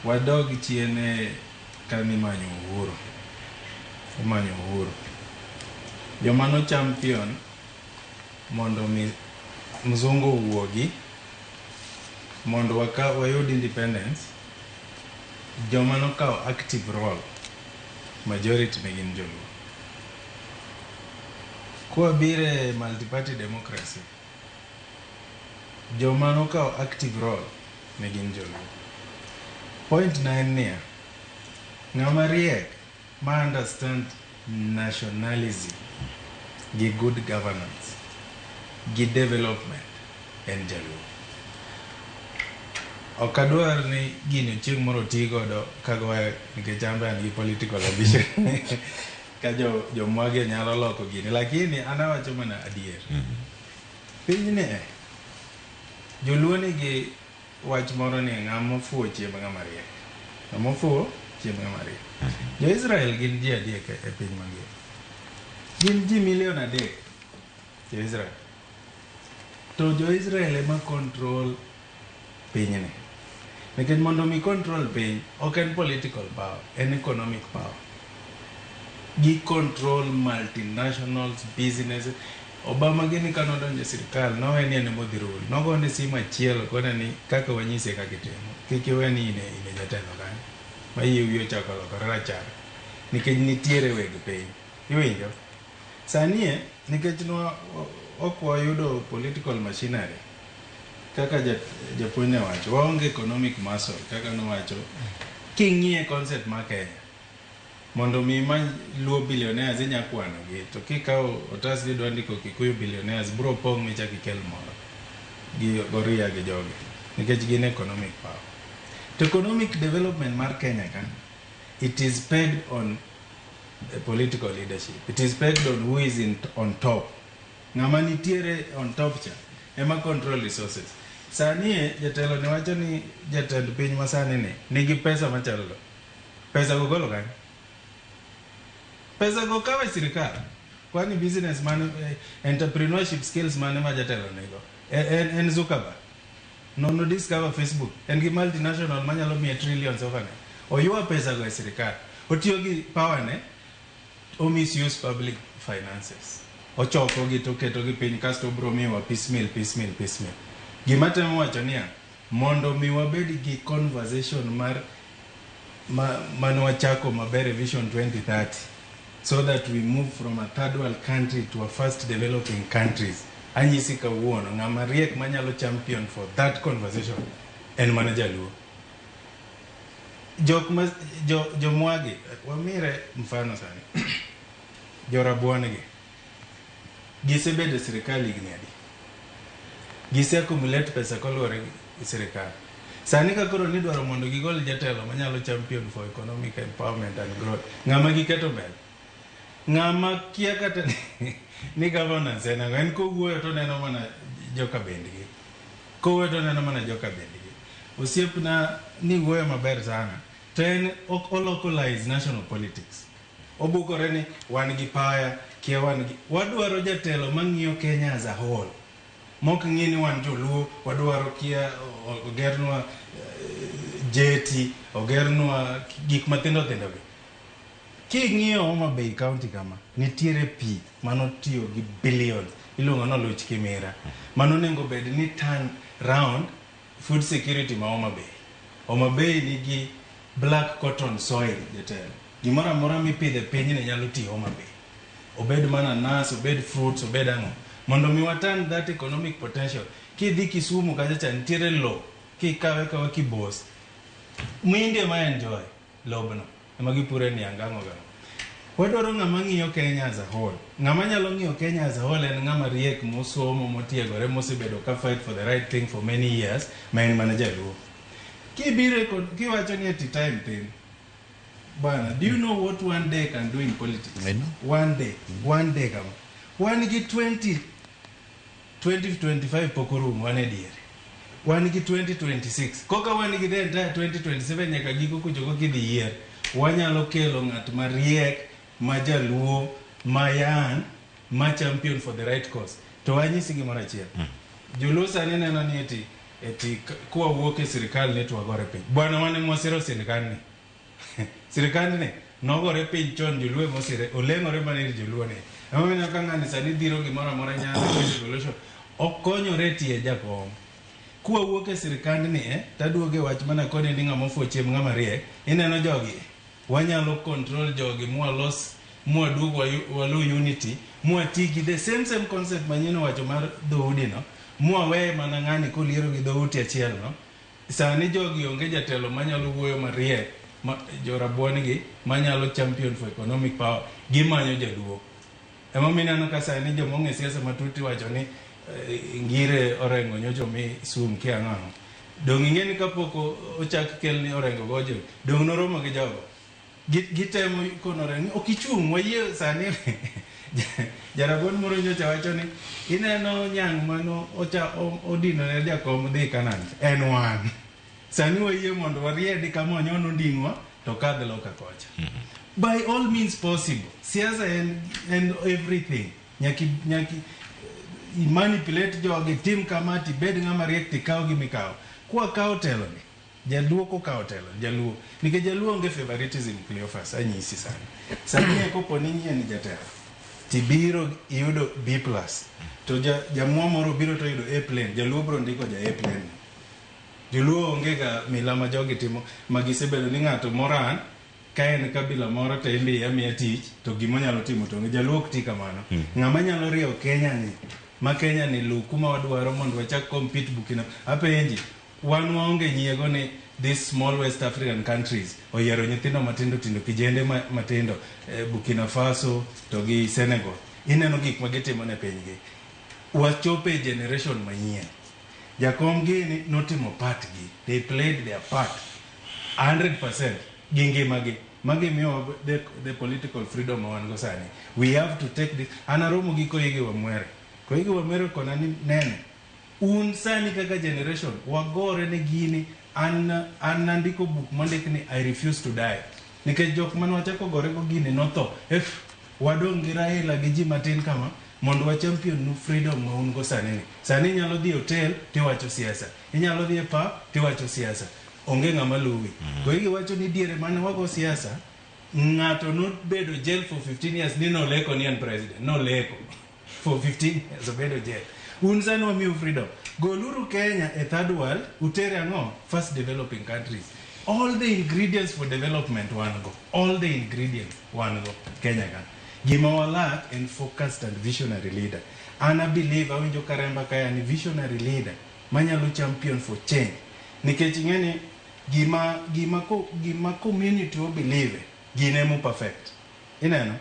wadog chien e kane imanyo uhuru, imanyo uhuru. Joma no champion mondo mi mzungu owuogi mondo wayud independence, joma nokawo active role majority ne gin joluo. Kwabire multi-party democracy, joma nokawo active role ne gin joluo. Point na en niya, ng'ama riek ma understand nationalism gi good governance gi development en jaluo. Ok adwar ni gini chieng' moro oti godo kagoye nikech an be an gi political ambition ka jomwagi nyalo loko gini, lakini an awacho mana adier. Pinyni e, joluo nigi wach moro ni ng'ama ofuwo chiemb ng'ama riek. Ng'ama ofuwo chiemb ng'ama riek. Jo-Israel gin ji adek e piny mangima. Gin ji milion 3 jo-Israel. To jo-Israel ema control pinyni. Nikech mondo mi control piny, ok en political power, en economic power. Gi control multinationals, business. Obama gini kanodonjo e sirikal, nowe ni en ema odhi rule. Nogone simu achiel okone ni kaka wanyise kaka itimo. Kik iwe ni ine jatelo kanyo. Ma yie wiye ochako lokore rachar. Nikech nitiere weg piny. Iwinjo? Sani e, nikech ok wayudo political machinery, kaka japuonj ne wacho, waonge economic muscle, kaka nowacho, king'iye concept mar Kenya, mondo mi imany Luo billionaires inya kwano gi, to kikawo otas ni idwa ndiko Kikuyu billionaires, bro pong' michak ikel moro gi Goria gi jogi, nikech gin economic power. To economic development mar Kenya ka, it is pegged on political leadership. It is pegged on who is on top. Ng'ama nitiere on top cha ema control resources. Sani e jatelo ne wacho ni jatend piny masani ni nigi pesa machalo. Pesa go golo kanye? Pesa go kawe sirikal. Kwani business man, entrepreneurship skills mane ma jatelo nigo? En Zuckerberg. No discover Facebook. En gi multinational manyalo miye trillions of ne. Oywa pesa go e sirikal. Otiyo gi power ne, o misuse public finances. Ochoko gi to oketo gi piny kasto obro miyowa piecemeal, piecemeal, piecemeal. Gima temo wacho niya, mondo mi wabed gi conversation mar mane wachako maber e Vision 2030 so that we move from a third world country to a fast developing countries. Anyisi kawuono ng'ama riek manyalo champion for that conversation en mana jaluo. Jok ma jo jomwagi wamire mfano sani. Jorabuon gi gisebedo e sirikal higni adi? Gise accumulate pesa koluwore gi sirikal. Sani ka koro nidwaro mondo gigol jatelo manyalo champion for economic empowerment and growth, ng'ama giketo mbele? Ng'ama kia kata ni governance en ang'o? En kowuoyo to oneno mana joka bendgi. Kowuoyo to oneno mana joka bendgi. Osiepna ni wuoyo maber sana. To en ok o localize national politics. Obukore ni wan gi paya, kia wan gi... Wadwaro jatelo mang'iyo Kenya as a whole. Mok ng'i ni wan joluo, wadwaro kia ogernwa Jeti, ogernwa gik mathindo thindo gi. King'iyo Homa Bay County kama, nitiere pi manotiyo gi billions, iluongo ni Oluch Kimira. Mano onego bed ni turn round food security ma Homa Bay. Homa Bay nigi black cotton soil, jatelo. Gimoro amora mipidho e pinyni nyalo ti Homa Bay. Obed mananas, obed fruits, obed ang'o. Mondo mi wa turn that economic potential. Kidhi Kisumu kacha cha nitiere lowo, kikawe kawa kibos. Minde ma enjoy lobno. Ema gipure niang' gang'o gang'o. Wadwaro ng'ama ng'iyo Kenya as a whole. Ng'ama nyalo ng'iyo Kenya as a whole en ng'ama riek, mosomo, motiegore, mosebedo ka fight for the right thing for many years, ma en mana jaluo. Kibiro e kod kiwacho ni eti time thin. Bana, do you know what one day can do in politics? I know. One day, one day kama. Wan gi 20 2025 pok orumo, wan e diere. Wan gi 2026. Koka wan gi the entire 2027 nyaka giko kucho koka idhi yier. Wanyalo kelo ng'at mariek, ma jaluo, ma yan, ma champion for the right cause. To anyisi gimoro achiel. Joluo sani neno ni eti kwawuok e sirikal ni to wagore piny. Bwana wan ema wasiro sirikal ni. Sirikand ni nogore piny chon joluo ema osire oleng'ore mana ir joluo ni. Emomiyo ineno ka ng'ani sani dhiro gimoro amora nyanza devolution. Okonyore tie jakom. Kwawuok e sirikand ni taduogo e wach mana koni ni ng'ama ofuwo chiem ng'ama riek. Ineno jogi, wanyalo control jogi mwalos mwaduog walu unity mwati gi the same same concept manyien owacho mar dhoudi no mwawe mana ng'ani koliero gi dhouti achiel no. Sani jogi onge jatelo manyalo wuoyo mariek ma, jorabuon gi manyalo champion for economic power gimanyo jaluo. Emomiyo ineno ka sani joma ong'e siasa matut iwacho ni Ngire Orengo nyocha omi sum kia ang'o ang'o. Dong' ing'e ni kapok ochak kel ni Orengo gojo, dong' noromo gi jogo. Gitemo kono Orengo ni ok ichung' wayie sani. Jarabuon moro nyocha wacho ni ineno nyang' mano ocha odino ne jakom dhi Canaan en wan. Sani wayie mondo wariedi kama onyon onding'wa to kadh loka kocha. By all means possible. Siasa en everything. Nyaki manipulate jogi, tim kama tibed ng'ama riek tikaw gimikawo. Kwakawo telo ni, jaluo kokawo telo, jaluo. Nikech jaluo onge favoritism Cleophas, anyisi sani. Sani e kopo ni nyien jatelo, tibiro iyudo B+, to jamwa moro biro to yudo A plane, jaluo biro ndiko ja A plane. Joluo onge ga mila ma jogi timo, ma gisebedo ni ng'ato moran, ka en kabila moro to imiye amiya tich, to gima onyalo timo to onge. Jaluo ok ti kamano. Ng'ama nyalo riewo Kenya ni, ma Kenya ni luw kuma wadwaro mondo wachak compete Burkina. Apenji, wan waonge nyiego ni these small West African countries oyiero nyithindo matindo tindo, kijende matindo, Burkina Faso to gi Senegal. Ineno gik ma gitimo ne pinygi. Wachopo e generation manyien. Jakom gini notimo part gi. They played their part 100% gi ngimagi. Magi miyo the political freedom ma wan go sani. We have to take this. An aromo gi Koigi Wamwere. Koigi Wamwere kona ni nene. Un sani kaka generation wagore ne gini an nandiko buk mondik ni I refuse to die. Nikech jok mane wachako gore go gini notho. If wadong' gi Raila gi ji matin kama mondo wa champion nu freedom ma un go sani ni. Sani inyalo dhi e hotel tiwacho siasa. Inyalo dhi e pub tiwacho siasa. Onge ng'ama luwi. Koigi wacho ni diere mane wago siasa, ng'ato nobedo jail for 15 years ni noleko ni en president. Noleko. For 15 years obedo jail. Un sani wamiu freedom. Goluru Kenya e third world, utere ang'o? First developing countries. All the ingredients for development wan go. All the ingredients wan go Kenya ka. Gima walak en focused and visionary leader. An I believe awinjo karemba kaya ni visionary leader manyalo champion for change. Nikech ing'e ni gima community o believe gin emo perfect. Ineno?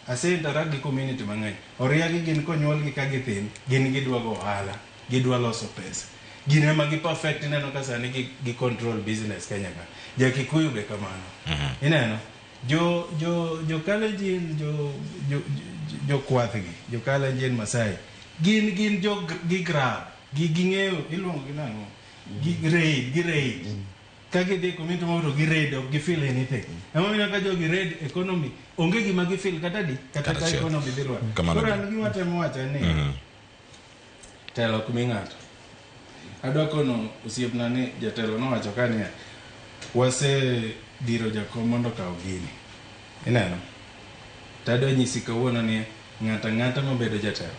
Ase interact gi community mang'eny. Oriagi gin konyuolgi ka githin, gin gidwa go ohala, gidwa loso pesa. Gin ema gi perfect ineno ka sani gi control business Kenya ka. Ja Kikuyu be kamano. Ineno? Jo Kalenjin, jo kwath gi, jo Kalenjin Masai, gin jo gi grab, gi ging'eyo iluongo gi nang'o? Gi raid. Ka gidhi e community moro to gi raid ok gi feel anything. Emomiyo ka jogi raid economy, onge gima gi feel kata di, kata Kata ka achiel. economy dhi lwar. Kamano Koro be. an gima temo wacho en ni telo ok mi ng'ato. Adwa kono osiepna ni jatelo nowacho ka niya, Wase dhiro jakom mondo okaw gini. Ineno? Tadwa nyisi kawuono ni ng'ato ang'ata mabedo jatelo.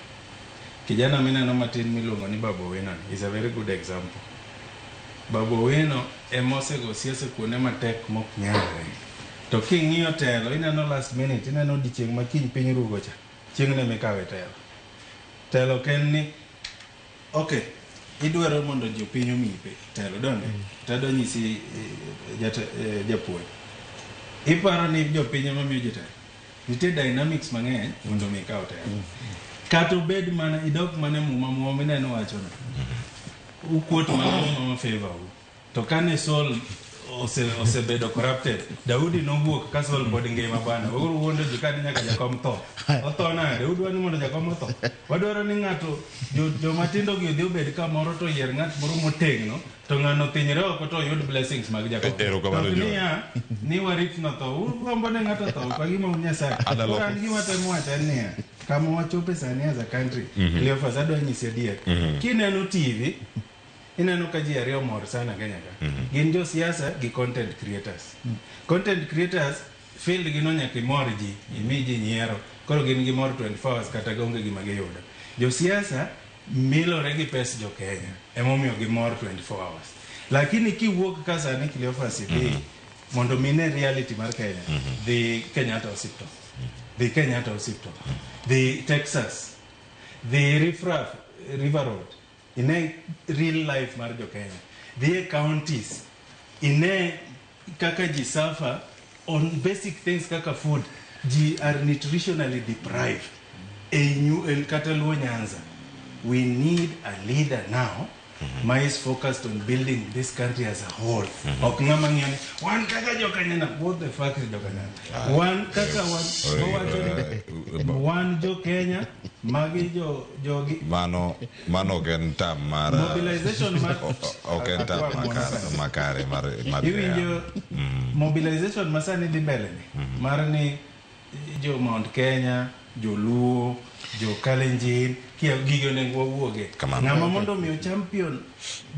Kijana mineno matin miluongo ni Babu Owino ni is a very good example. Babu Owino ema osego siasa kuonde matek mok nyalre. To king'iyo telo, ineno last minute, ineno odiochieng' ma kiny piny rugo cha, chieng'no ema ikawe telo. Telo ok en ni okay, idwaro mondo jopiny omiyi telo, donge? Tadwa nyisi japuonj. Iparo ni jopiny ema miyo ji telo? Nitie dynamics mang'eny mondo mi ikaw telo. Kata obed mana idok mana e muma muma mineno wachono. Ukuot mana muma ma favor u. To kane Saul osebedo corrupted, Daudi nowuok ka Saul pod ngima bana. Weuru wuondo ji ka ni nyaka jakom tho. Otho nade? Udwa ni mondo jakom otho? Wadwaro ni ng'ato joma tindo gi odhi obed kamoro to oyier ng'at moro motegno to ng'ano othinyre oko to oyud blessings mag jakom. Erokamano, To ok John. niya ni warit notho. Ugombo ne ng'ato tho ka gima un Nyasaye. Adaloko. Koro an gima temo wacho en niya, kama wachope sani as a country, Cleophas adwa nyisi adier. Kineno TV, ineno ka ji ariyo mor sana Kenya ka. Gin josiasa gi content creators. Content creators field gi no nyaka imor ji, imi ji nyiero. Koro gin gi mor 24 hours kata onge gima giyudo. Josiasa milore gi pes jo Kenya, emomiyo gimor 24 hours. Lakini kiwuok ka sani Cleophas idhi mondo mine reality mar Kenya, dhi Kenyatta Hospital, dhi Kenyatta Hospital, dhi Texas, dhi Riffraff River Road, ine real life mar jo Kenya. Dhi e counties, ine kaka ji suffer on basic things kaka food. Ji are nutritionally deprived. E nyu, kata Luo Nyanza. We need a leader now ma is focused on building this country as a whole. Ok ng'ama ng'iyo ni wan kaka jokanyana, what the fuck is jokanyana? Wan kaka wan, wawacho ni wan jo Kenya, magi jo jogi Mano ok en tam mar Mobilization mar ok en tam makare mar Iwinjo mobilization ma sani dhi mbele ni mar ni jo Mount Kenya, jo Luo, jo Kalenjin, kia gigi onego wawuoge. Kamano. Ng'ama mondo omi champion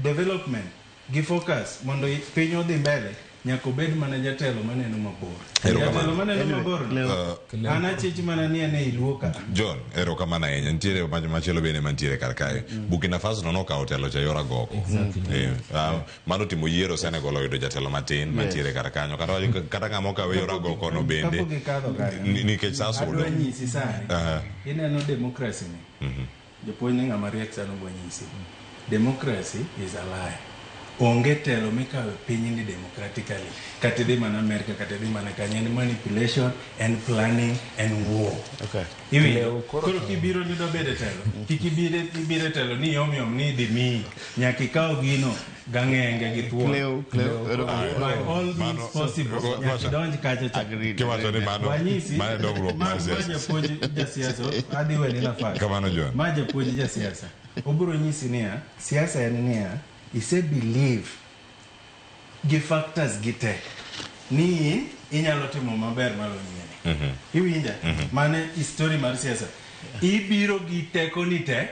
development gi focus mondo piny odhi mbele nyaka obed mana jatelo maneno mabor. Erokamano. Jatelo maneno mabor no, an achich mana ni en ei Luo ka. John, erokamano ahinya. Nitiere machielo bende mantiere kar kae. Burkina Faso no nokawo telo cha yor agoko. Exactly. Mano timo yiero Senegal oyudo jatelo matin mantiere kar kanyo. Kata ng'ama okawe yor agoko no bende. Kapok ikadho kanyo. Nikech sa sudo. Adwa nyisi sani. Ineno democracy ni. Japuonj ni ng'ama riek sana obwa nyisi. Democracy is a lie. Onge telo mikawo e pinyni democratically. Kata idhi mana America, kata idhi mana kanye, en manipulation, en planning, en war. Okay. Iwinjo? Koro kibiro ni idwa bedo e telo, kik ibiro e telo ni yom yom ni idhi miyi. Nyaka ikaw gino gang'enge gi thuon. Cleo, Cleo, By all means possible, nyaka idonj kacha cha. Kiwacho ni mano Wanyisi, mano e dongruok ma mar ma siasa. japuonj jasiasa, adhi weni nafas. Kamano John. Ma japuonj jasiasa. Obiro nyisi niya, siasa en niya, ise believe gi factors gi te ni in inyalo timo maber malo nyieni. Iwinja? Mano e story mar siasa. Ibiro gi teko ni te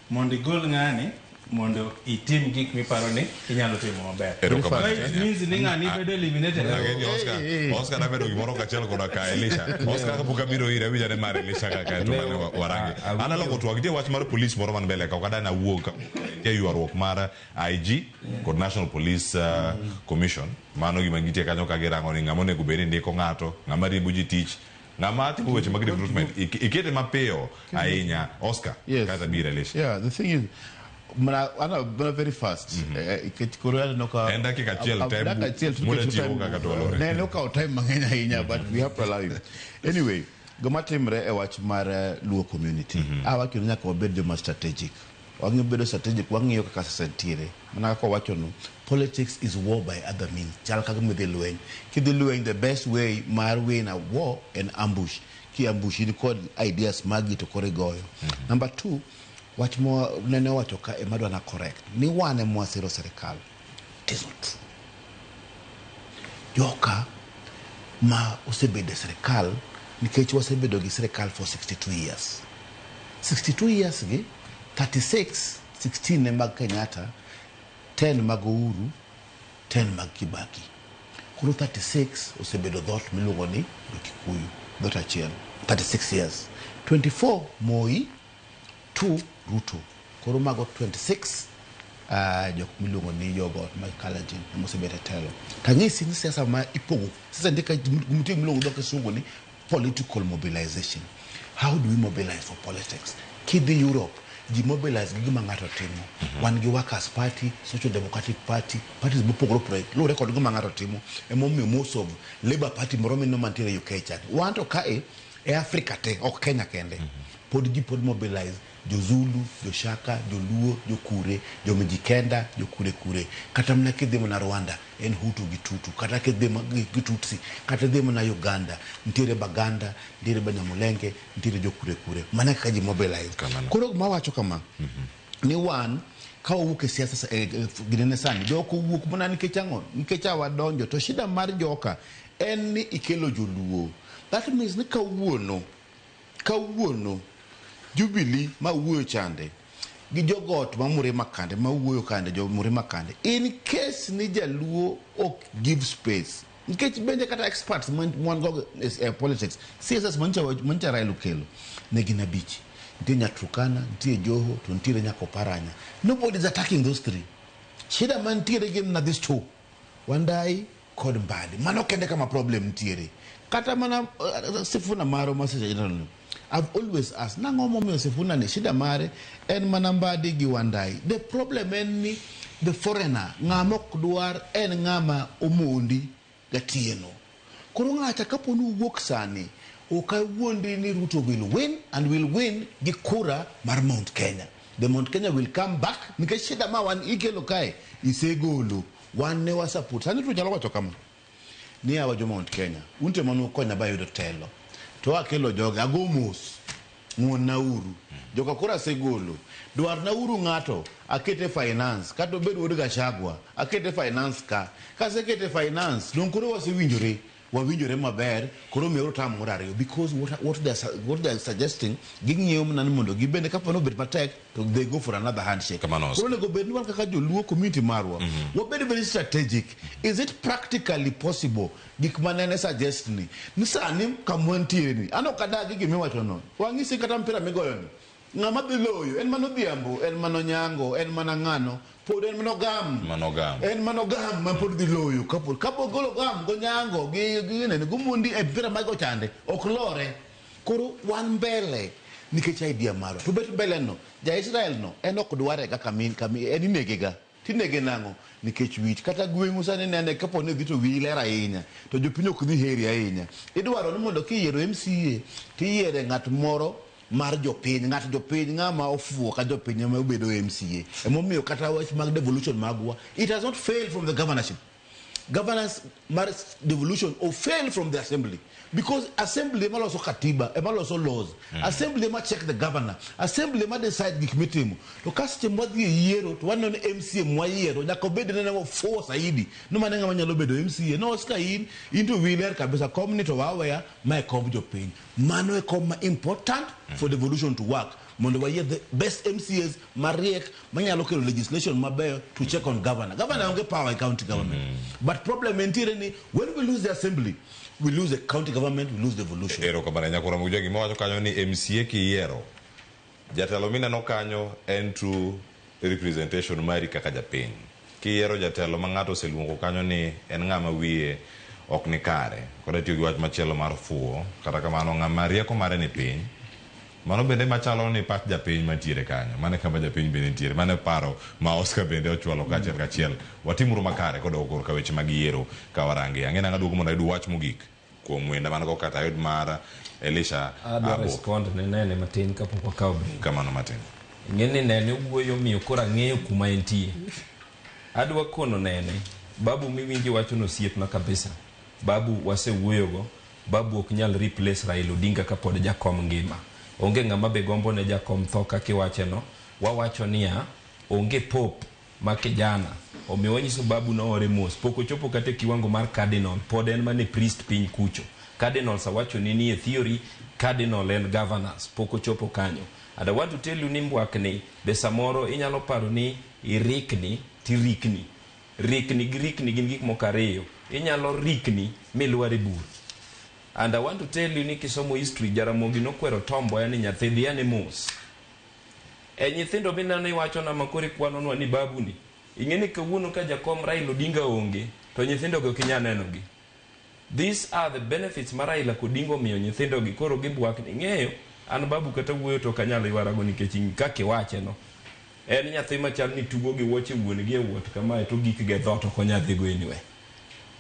mondo igol ng'ani mondo itim gik miparo ni inyalo timo maber. Erokamano Ka it ahinya. means ni ng'ani bedo eliminated. Ageni Oscar, Oscar nabedo gimoro kachiel koda ka Elisha. Oscar kapok abiro ire awinjo ne mar Elisha kaka to mane warange. An aloko twak nitie wach mar police moro man mbele ka ok adwa nawuog ka nitie ywaruok mar IG kod National Police Commission. Mano gima nitie kanyo ka girango ni ng'ama onego bed ni ndiko ng'ato, ng'ama riembo ji tich, ng'ama timo weche mag recruitment. Ikete mapiyo ahinya Oscar Yes. kata biro Elisha. Yeah, the thing is, mana very fast. Nikech koro aneno ka En dakika achiel te dakika achiel to muda nikech tieko time- kaka dwalore. Ne okawo time mang'eny ahinya but we have to allow him. Anyway, gima timre e wach mar Luo community. Awacho ni nyaka wabed joma strategic. Wang'iyo bedo strategic, wang'iyo kaka sasa nitiere. Mana kaka wawachono, politics is war by other means. Chal kaka midhi lweny. Kidhi lweny, the best way mar win a war en ambush. Ki ambush in kod ideas magi to koro igoyo. Number two, wach mo nene owacho ka ema adwa na correct. Ni wan ema wasiro sirikal. It is not true. Joka ma osebedo e sirikal nikech wasebedo gi sirikal for 62 years. 62 years gi 36, 16 ne mag Kenyatta, 10 mag Uhuru, 10 mag Kibaki. Koro 36 osebedo dhoot miluongo ni Kikuyu, dhoot achiel. 36 years. 24 Moi, 2 Ruto. Koro mago 26 jok miluongo ni jogot mag Kalenjin ema osebet e telo. Tanyisi ni siasa ma ipogo, siasa ndika nitie miluongo gi dho kisungu ni political mobilization. How do we mobilize for politics? Kidhi Europe, ji mobilize gi gima ng'ato timo. Wan gi Workers Party, Social Democratic Party, parties mopogore opogore luwore kod gima ng'ato timo. Emomiyo most of Labour Party moro mineno mantiere UK cha. Wan to kae e Africa te, ok Kenya kende. Pod ji pod mobilize jo-Zulu, jo-Shaka, jo-Luo, jo-Kure, jo-Mijikenda, jo-Kure Kure. Kata mana kidhi mana Rwanda, en Hutu gi Tutu. Kata kidhi gi Tutsi, kata idhi mana Uganda, nitiere Baganda, nitiere Banyamulenge, nitiere jo-Kure Kure. Mano e kaka ji mobilize. Koro gima awacho kama, ni wan ka wawuok e siasa ginene sani, jok owuok mana nikech ang'o? Nikech a wadonjo. To shida mar joka en ni ikelo joluo. That means ni kawuono, kawuono Jubilee ma wuoyo chande gi jogot ma Murima kande ma wuoyo kande jo Murima kande in case ni jaluo ok give space nikech bende kata experts man go e politics CSS mancha Raila okelo ne gin abich nitie Nyatrukana nitie Joho to nitiere nyaka Oparanya nobody is attacking those three shida mantiere gin na these two Wandai kod Mbadi mano kende kama problem nitiere kata mana Sifuna maro ma Secretary General I've always asked nang'o momiyo Sifuna ni shida mare en mana Mbadi gi Wandai the problem en ni the foreigner ng'ama ok dwar en ng'ama omondi gatieno koro ng'acha kapo ni uwuok sani ok awuondi ni Ruto will win and will win gi kura mar Mount Kenya the Mount Kenya will come back nikech shida ma wan ikelo kae isegolo wan ne wa support sani Ruto nyalo wacho kama ni awa jo Mount Kenya un to manu konya ba yudo telo to akelo joge ago mos ng'uonna uru joka koro asegolo dwarna uru ng'ato akete finance kata obed wuod Gachagua akete finance ka kasekete finance dong koro wasewinjore wawinjore maber koro miyauru term moro ariyo because what they are suggesting ging'iyo mana ni mondo gibende kapo ni obet matek to they go for another handshake Kamano. Koro onego bed ni wan kaka joluo community marwa wabed very strategic is it practically possible gik manene suggest ni sani kamwantiere ni an ok adagi gimiwachono wang'isi kata mpira migoyo ni ng'ama dhi loyo en mana Odhiambo en mana Onyango en mana ng'ano pod en mana Ogam Mano gam. en mana Ogam ma pod dhi loyo kapod kapod golo Ogam gonyango gi nene gomondi e mpira mago chande ok lore koro wan mbele nikech idea marwa to bet mbele no ja Israel no en ok dware ga kami kami en inege ga tinege nang'o nikech wich kata gweng'u sani nene kapo ni dhi to wiyi ler ahinya to jopiny ok dhi heri ahinya idwaro ni mondo kiyiero MCA tiyiere ng'at moro mar jopiny ng'at jopiny ng'ama ofuwo ka jopiny ema obedo MCA emomiyo kata wach mag devolution magwa it has not failed from the governorship governance mar devolution o fail from the assembly because assembly ema loso katiba ema loso laws assembly ema check the governor assembly ema decide gik mitimo to ka seche mwadhi e yiero to waneno ni MCA mwayiero nyaka obed nene ofuwo saidi no mane ng'ama nyalo bedo MCA no Oscar in to wiyi ler kabisa kom ni to waweya ma e kom jopiny mano e kom ma important for devolution to work mondo wayier the best MCAs mariek manyalo kelo legislation mabeyo to check on governor governor onge power e county government but problem entiere ni when we lose the assembly we lose the county government we lose devolution Erokamano ahinya kuom Ramogi. Gima wacho kanyo ni MCA kiyiero jatelo mineno kanyo en true representation mari kaka japiny. Kiyiero jatelo ma ng'ato oseluongo kanyo ni en ng'ama wiye ok ni kare, kod tiyo gi wach machielo mar fuwo, kata kamano ng'ama rieko mare ni piny, mano bende machalo ni pach japiny mantiere kanyo. Mano e kama japiny bende nitiere. Mano e paro ma Oscar bende ochwalo kachiel kachiel. Watimuru makare kodok korka weche mag yiero ka warange. Ang'e nang'a duogo mondo ayud wach mogik kuom wenda man go kata ayud mar Elisha Adwa Abo. respond ne nene matin kapok wakawo break. Kamano matin. Ing'e ni nene wuoyo miyo koro ang'eyo kuma entie. Adwa kono nene, babu miwinji wacho no osiepna kabisa. Babu wasewuoyogo, babu ok nyal replace Raila Odinga kapod jakom ngima. Onge ng'ama be gombo ne jakom tho kaka iwache no. Wawacho niya, onge pop ma kijana. Omiyo wanyiso babu noore mos. Pok ochopo kata e kiwango mar cardinal, pod en mana e priest piny kucho. Cardinals awacho ni nie theory, cardinal en governors, pok ochopo kanyo. And I want to tell you ni mbwakni be samoro inyalo paro ni irikni tirikni. Rikni gi rikni gin gik moko ariyo. Inyalo rikni milwar e bur. And I want to tell you ni kisomo history, Jaramogi nokwero Tom Mboya ni nyathi dhi ane mos. E nyithindo mineno iwachona ma koro ikwanonwa ni babu ni. Ing'e ni kawuono ka jakom Raila Odinga onge, to nyithindo gi ok inyal nenogi. These are the benefits ma Raila Odinga omiyo nyithindo gi koro gibwak ni ing'eyo an babu kata wuoyo to ok anyal ywarago nikech kaka iwache no. En nyathi machal ni tugo gi wuoche wuon gi e wuoth kamae to gik gi e dhoot ok onyal dhigo anywhere.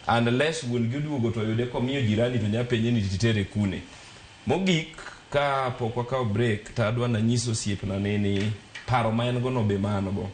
Unless wuon gi oduogo to oyude komiyo jirani to nya penje ni titere kune. Mogik ka pok wakawo break to adwa nanyis osiepna ni ni paro ma en go no be ma an go.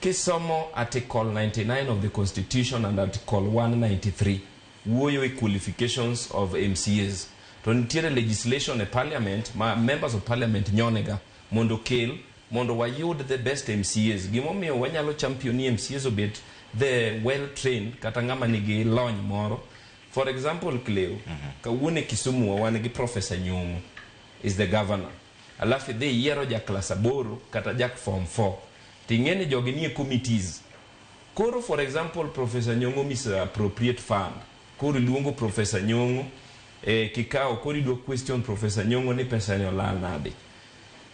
Kisomo article 99 of the constitution and article 193 wuoyo e qualifications of MCAs. To nitiere legislation e parliament ma members of parliament nyonega mondo okel mondo wayud the best MCAs. Gimomiyo wanyalo champion ni MCAs obed the well trained kata ng'ama nigi lony moro. For example, Cleo, kawuono e Kisumu wa wan gi Professor Nyong'o is the governor. Alafu idhi iyiero ja class aboro kata jak form 4. Ting'e ni jogi nie committees. Koro for example, Professor Nyong'o misappropriate fund. Koro iluongo Professor Nyong'o e kikao, koro idwa question Professor Nyong'o ni pesa ni olal nade.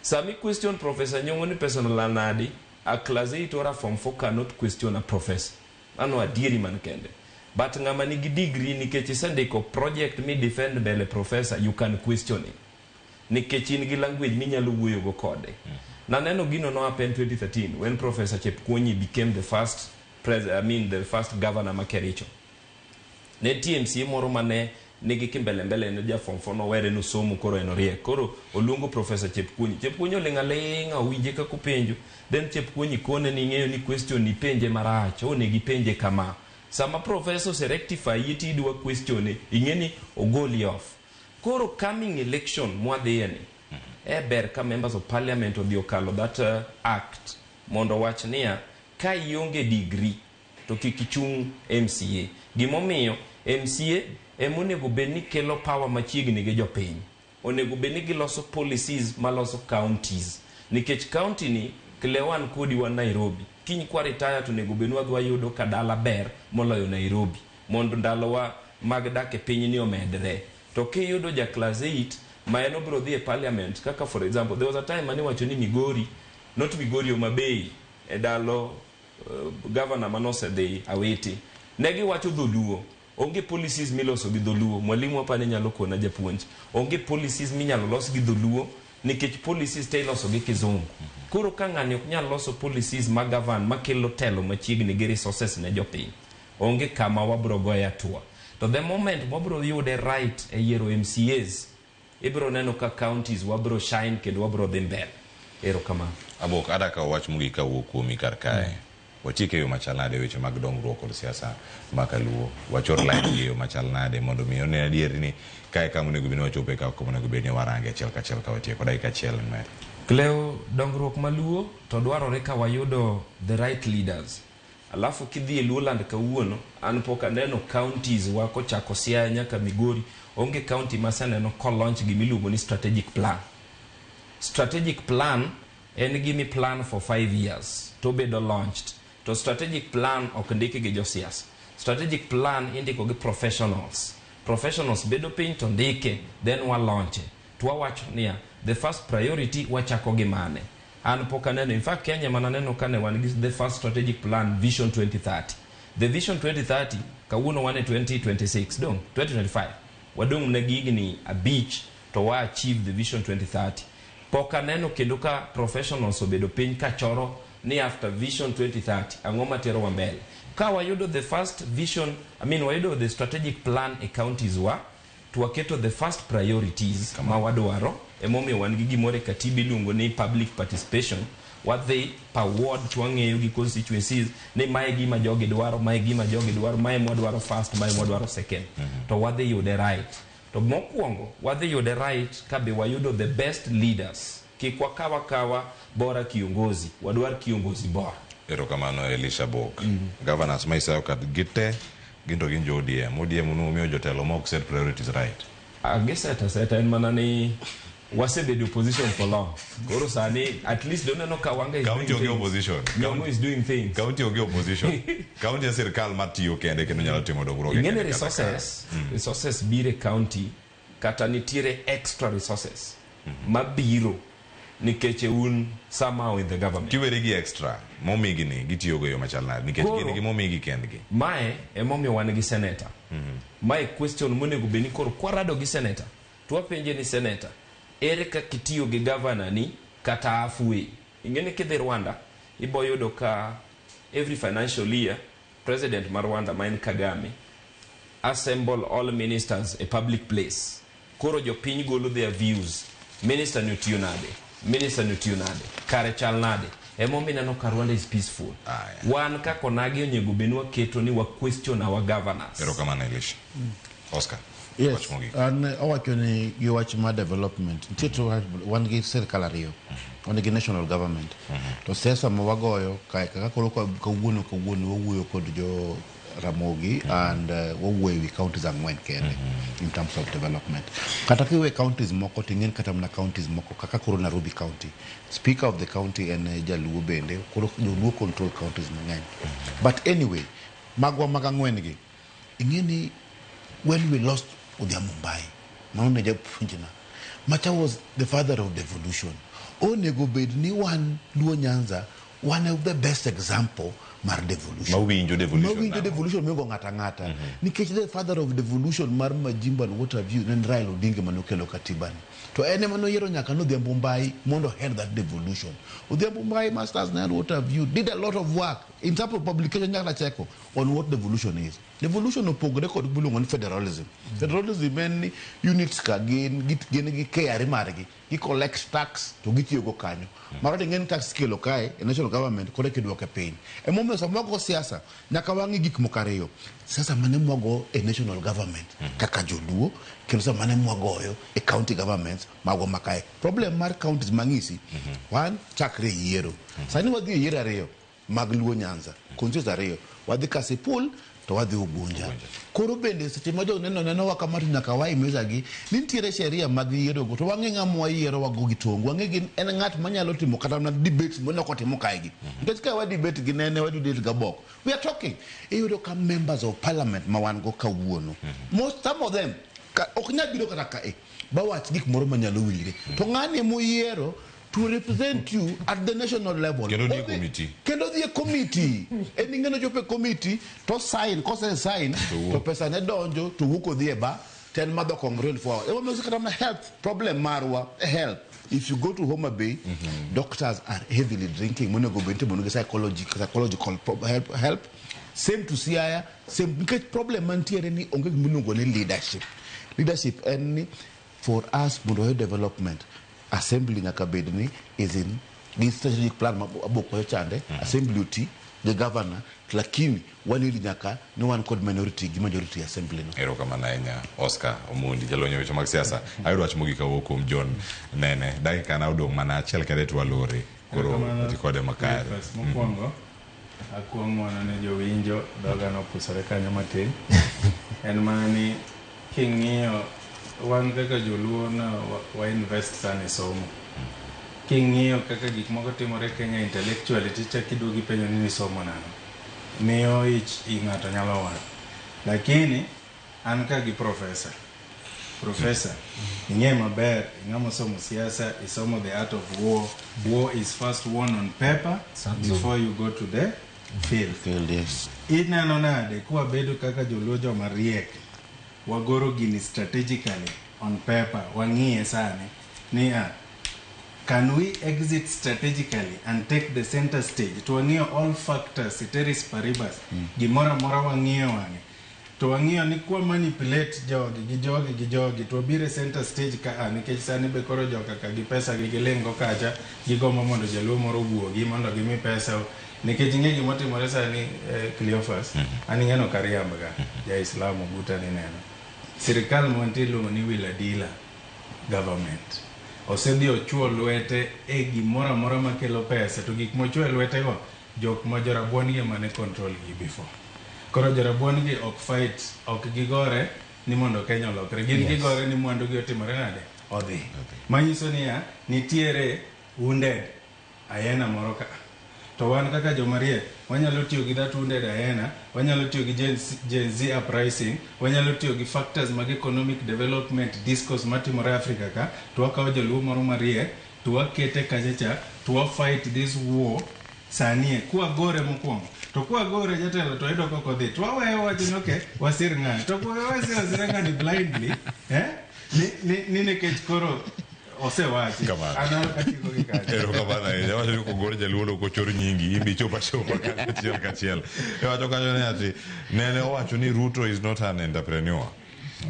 Sami question Professor Nyong'o ni pesa no olal nade, a class 8 or a form 4 cannot question a professor. Mano adieri man kende. But ng'ama nigi degree nikech isendiko project mi defend mbele professor, you can question him. Nikech in gi language minyalo wuoyo go kode. Naneno gino no happen 2013 when Professor Chepkwonyi became the first I mean the first governor ma Kericho. Ne nitie MCA moro mane nigi kimbele mbele ne ja form 4 nowere nosomo koro en oriek. Koro oluongo Professor Chepkwonyi. Chepkwonyi oling' aling'a owinje kaka openjo. Then Chepkwonyi kone ni ing'eyo ni question ipenje marach, onego ipenje kama. Sama professor ose rectify yie tidwa question ing'e ni ogoli off. Koro coming election mwadhiye ni, e ber ka members of parliament odhi okalo that act mondo owach niya ka ionge degree to kik ichung MCA. Gimomiyo MCA ema onego bed ni kelo power machiegni gi jopiny. Onego bed ni giloso policies maloso counties. Nikech county ni Cleo an kodi wan Nairobi. Kiny kwa retire to onego bed ni wadhi wayudo ka dala ber moloyo Nairobi. Mondo ndalowa mag dak e piny ni omedre. To kiyudo ja class 8 ma en obiro dhi e parliament kaka for example there was a time mane iwacho ni Migori, not Migori Homa Bay e ndalo governor manosedhi Awiti. Ne giwacho dholuo. Onge policies miloso gi dholuo. Mwalimu hapa ne nyalo kona japuonj. Onge policies minyalo los gi dholuo nikech policies te iloso gi kizungu. Koro ka ng'ani ok nyal loso policies ma govern makelo telo machiegni gi resources ne jopiny. Onge kama wabro goye hatua. To the moment wabro yude right e yiero MCAs, ibro neno ka counties wabro shine kendo wabro dhi mbele. Erokamano. Abok, ada kawo wach mogik kawuok kuomi kar kae. Watiek e yo machal nade weche mag dongruok kod siasa ma kaluo. Wachor line gi e yo machal nade mondo mi one adier ni kae kama onego bed ni wachope ka kama onego bed ni warange achiel kachiel ka watieko dakika achiel mer. Cleo, dongruok maluo to dwarore ka wayudo the right leaders. Alafu kidhi e Luoland kawuono, an pok aneno counties wa kochako Siaya nyaka Migori, onge county maseneno kolaunch gimiluongo ni strategic plan. Strategic plan en gimi plan for 5 years to bedo launched. To strategic plan ok ndiki gi josiasa. Strategic plan indiko gi professionals. Professionals bedo piny to ndike, then wa launche. To wawacho niya, the first priority wachako gi mane. An pok aneno, in fact Kenya mana neno kane wan gi the first strategic plan Vision 2030. The Vision 2030 kawuono wan e 2026 dong 2025. Wadong' ne gi higni 5 to wa achieve the Vision 2030. Pok aneno kendo ka professionals obedo piny ka choro ni after Vision 2030 ang'o materowa mbele. Ka wayudo the first vision, I mean wayudo the strategic plan e counties wa, to waketo the first priorities ma wadwaro, emomiyo wan gi gimoro e katiba iluongo ni public participation. Wadhi per ward to wang'eyo gi constituencies ni mae gima jogi dwaro, mae gima jogi dwaro, mae mwadwaro first, mae mwadwaro second. To wadhi yude right. To mokwongo wadhi yude right ka be wayudo the best leaders. Kik wakaw akawa bora kiongozi, wadwar kiongozi bora. Erokamano Elisha Bok. Governors ma Isaya ka gite gin to gin jo ODM. ODM numiyo jotelo ma ok set priorities right. Giset aseta en mana ni Wasebedo opposition for long. Koro sani at least doneno ka Wanga is County doing onge things. opposition. Nyong'o is doing things. County onge opposition. County en sirkal matiyo kende kendo nyalo timo dongruok. e Ing'eni kende kata ka- resources biro e county kata nitiere extra resources mabiro nikech un somehow in the government. Kiweri gi extra momigi ni gitiyogo e yo machal nade nikech Koro- gin gi momigi kendgi. Mae emomiyo wan gi senator. Mae question monego bed ni koro kwarado gi senator to wapenje ni senator ere kaka itiyo gi governor ni kata halfway. Ing'e ni kidhi Rwanda ibo yudo ka every financial year president ma Rwanda ma en Kagame assemble all ministers a public place. Koro jopiny golo their views. Minister ni otiyo nade? Minister ni otiyo nade? Kare chal nade? Emomiyo ineno ka Rwanda is peaceful. Wan kaka onagi onego bed ni waketo ni wa question our governors. Erokamano Elisha. Oscar. Yes, an owacho ni gi wach mar development nitie to wan gi sirkal ariyo wan gi national government to siasa ma wagoyo kae kaka koro kawuono kawuono wawuoyo kod jo Ramogi and wawuoyo ewi counties ang'wen kende in terms of development kata kiwe counties moko ting'en kata mana counties moko kaka koro Nairobi county speaker of the county en jaluo bende koro joluo control counties mang'eny but anyway magwa mag ang'wen gi ing'e ni when we lost Odhiambo Mbai, mano ne japuonjna, macha was the father of devolution. Onego bed ni wan Luo Nyanza, one of the best example mar devolution. Mawinjo devolution Mawinjo nang'o? devolution moingo ng'ato ang'ata. Nikech the father of devolution mar Majimbo and what have you, ne en Raila Odinga mane okelo katiba ni. To en ema noyiero nyaka ni Odhiambo Mbai mondo head that devolution. Odhiambo Mbai, masters and what have you, did a lot of work in terms of publication nyaka nacheko on what devolution is. Devolution opogore kod gimiluongo ni federalism. Federalism en ni units ka gin gi KRA margi, gi collect tax to gitiyogo kanyo. Maro ing'e ni tax ikelo kae e national government koro eka iduoko e piny. Emomiyo sama wago siasa nyaka wang'i gik moko ariyo. Siasa mane mwago e national government kaka joluo kendo siasa mane mwagoyo e county governments magwa ma kae. Problem mar counties mang'isi, one chakre e yiero. Sani wadhi e yiero ariyo mag Luo Nyanza, constituencies ariyo. Wadhi Kasipul to wadhi Ugunja. Koro bende seche ma jo neno nenowa kama to nyaka waimiza gi ni nitiere sheria mag yierogo to wang'e ng'ama wayiero wago gi tong' wang'e gi en ng'at manyalo timo kata mana debate mane ok otimo kae gi nikech ka wa debate gi nene wa debate gabok we are talking iyudo ka members of parliament ma wan go kawuono most some of them ka, ok nyal biro kata kae bawach gik moro manyalo winjre to ng'ani moyiero to represent you at the national level Kendo odhi e committee. Kendo odhi e committee. En ing'e nochopo e committee to sign, kose sign to pesa ne donjo to wuok odhi e bar to en madho kong'o 24 hours. Emomiyo kata mana health problem marwa e health. If you go to Homa Bay, doctors are heavily drinking. Monego bed ni itimo psychological help. Same to Siaya, same nikech problem mantiere ni onge gima iluongo ni leadership. Leadership en ni for us mondo wayud development assembly nyaka bed ni is in gi strategic plan ma abok chande assembly oti the governor lakini waniri nyaka ni wan kod minority gi majority assembly no. Erokamano ahinya Oscar Omondi jalony e weche mag siasa. Ayudo wach mogik kawuok kuom John Nene. Dakika na odong' mana achiel kende to walore. Koro Erokamano, dhi kode makare. Cleophas. Mokwongo, akuong' ng'wono ne jowinjo, dhoga nopusore kanyo matin. En mana ni king'iyo wan kaka joluo na wa invest sana e somo. King'iyo kaka gik moko timore Kenya intellectually tichak iduogo ipenjo ni nisomo nang'o. Miyo ich i ng'ato nyalo wang'. Lakini an ka gi professor. Professor, ing'e maber, ing'ama osomo siasa, isomo the art of war. War is first won on paper before you go to the field. Field, yes. Ineno nade kwabedo kaka joluo joma riek, wagoro gini strategically on paper, wang'iye sani ni can we exit strategically and take the center stage? To wang'iyo all factors, ceteris paribus, gimoro amora wang'iyo wang'e. To wang'iyo ni kwa manipulate jogi gi jogi gi jogi to wabiro e center stage ka nikech sani be koro joka ka gi pesa gi gilingo kacha gigombo mondo jaluo moro owuogi mondo gimi pesa nikech ing'e gimotimore sani Cleophas an ing'eno kariamb ga ja-Islam buta ni neno sirikal mantie iluongo ni Wila government osedhi ochuo lwete e gimoro amora makelo pesa to gik mochuo e lwete go jok ma jorabuon gi ema ne control gi before. Koro jorabuon gi ok fight, ok gigore ni mondo Kenya olokre. Gin gigore ni mwandu gi otimore nade? Odhi. Manyiso niya, nitiere wounded hyena moro ka. To wan kaka joma riek, wanyalo tiyo gi that wounded hyena, wanyalo tiyo gi Gen Z uprising, wanyalo tiyo gi factors mag economic development discourse matimore Africa ka, to wakawo jaluo moro mariek, to wakete kacha cha, to wa fight this war sani e, kwagore mokwongo. To kwagore jatelo to wayudo kok odhi, to waweyo wacho ni okay, wasir ng'ani. To wasiro asira ng'ani blindly, eh? Ni nikech koro osewachi. An atieko gi kanyo. Erokamano ahinya. Wacho ni kogor jaluo to ok ochor nyingi, in be ichop achopa kanyo achiel kachiel. Iwacho kanyo ni ati nene owacho ni Ruto is not an entrepreneur.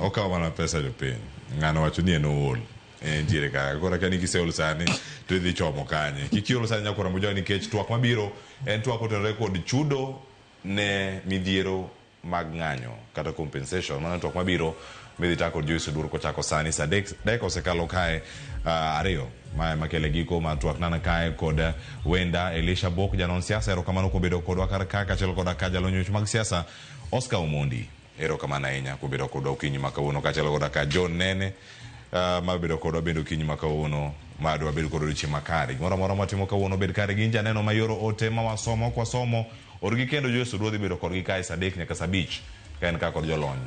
Okawo mana pesa jopiny. Ng'ano wacho ni en ool. Entiere kaka. Koro akia ni kiseol sani to idhi chomo kanye. Kik iol sani nyakwar Ramogi nikech twak mabiro en twak otenore kod chudo ne midhiero mag ng'anyo kata compensation. Mano twak mabiro midhi tak kod Joyce Oduor kochako sani saa adek dakika osekalo kae 2 mae makele giko mar twak nana kae kod wenda Elisha Bok janon siasa. Erokamano kuom bedo kodwa kar ka kaachiel koda ka jalony weche mag siasa Oscar Omondi. Erokamano ahinya kuom bedo kodwa okinyi ma kawuono kaachiel koda ka John Nene mar bedo kodwa bende okinyi ma kawuono ma dwa bedo kod odiochieng' makare. Gimoro amora mwatimo kawuono bed kare gi janeno mayoro ote ma wasomo ok wasomo orgi kendo Joyce Oduor dhi bedo kodgi kae saa 3 nyaka saa 5 ka en ka kod jolony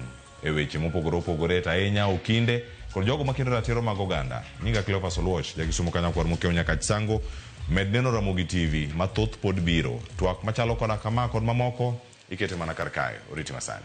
e weche mopogore opogore to ahinya okinde kod jogo makendo ratiro mag oganda. Nyinga Cleophas Oluoch, jakisumo kanyakwar mokiewo nyaka Sango. Med neno Ramogi TV mathoth pod biro. Twak machalo koda kama kod mamoko ikete mana kar kae. Oriti masani.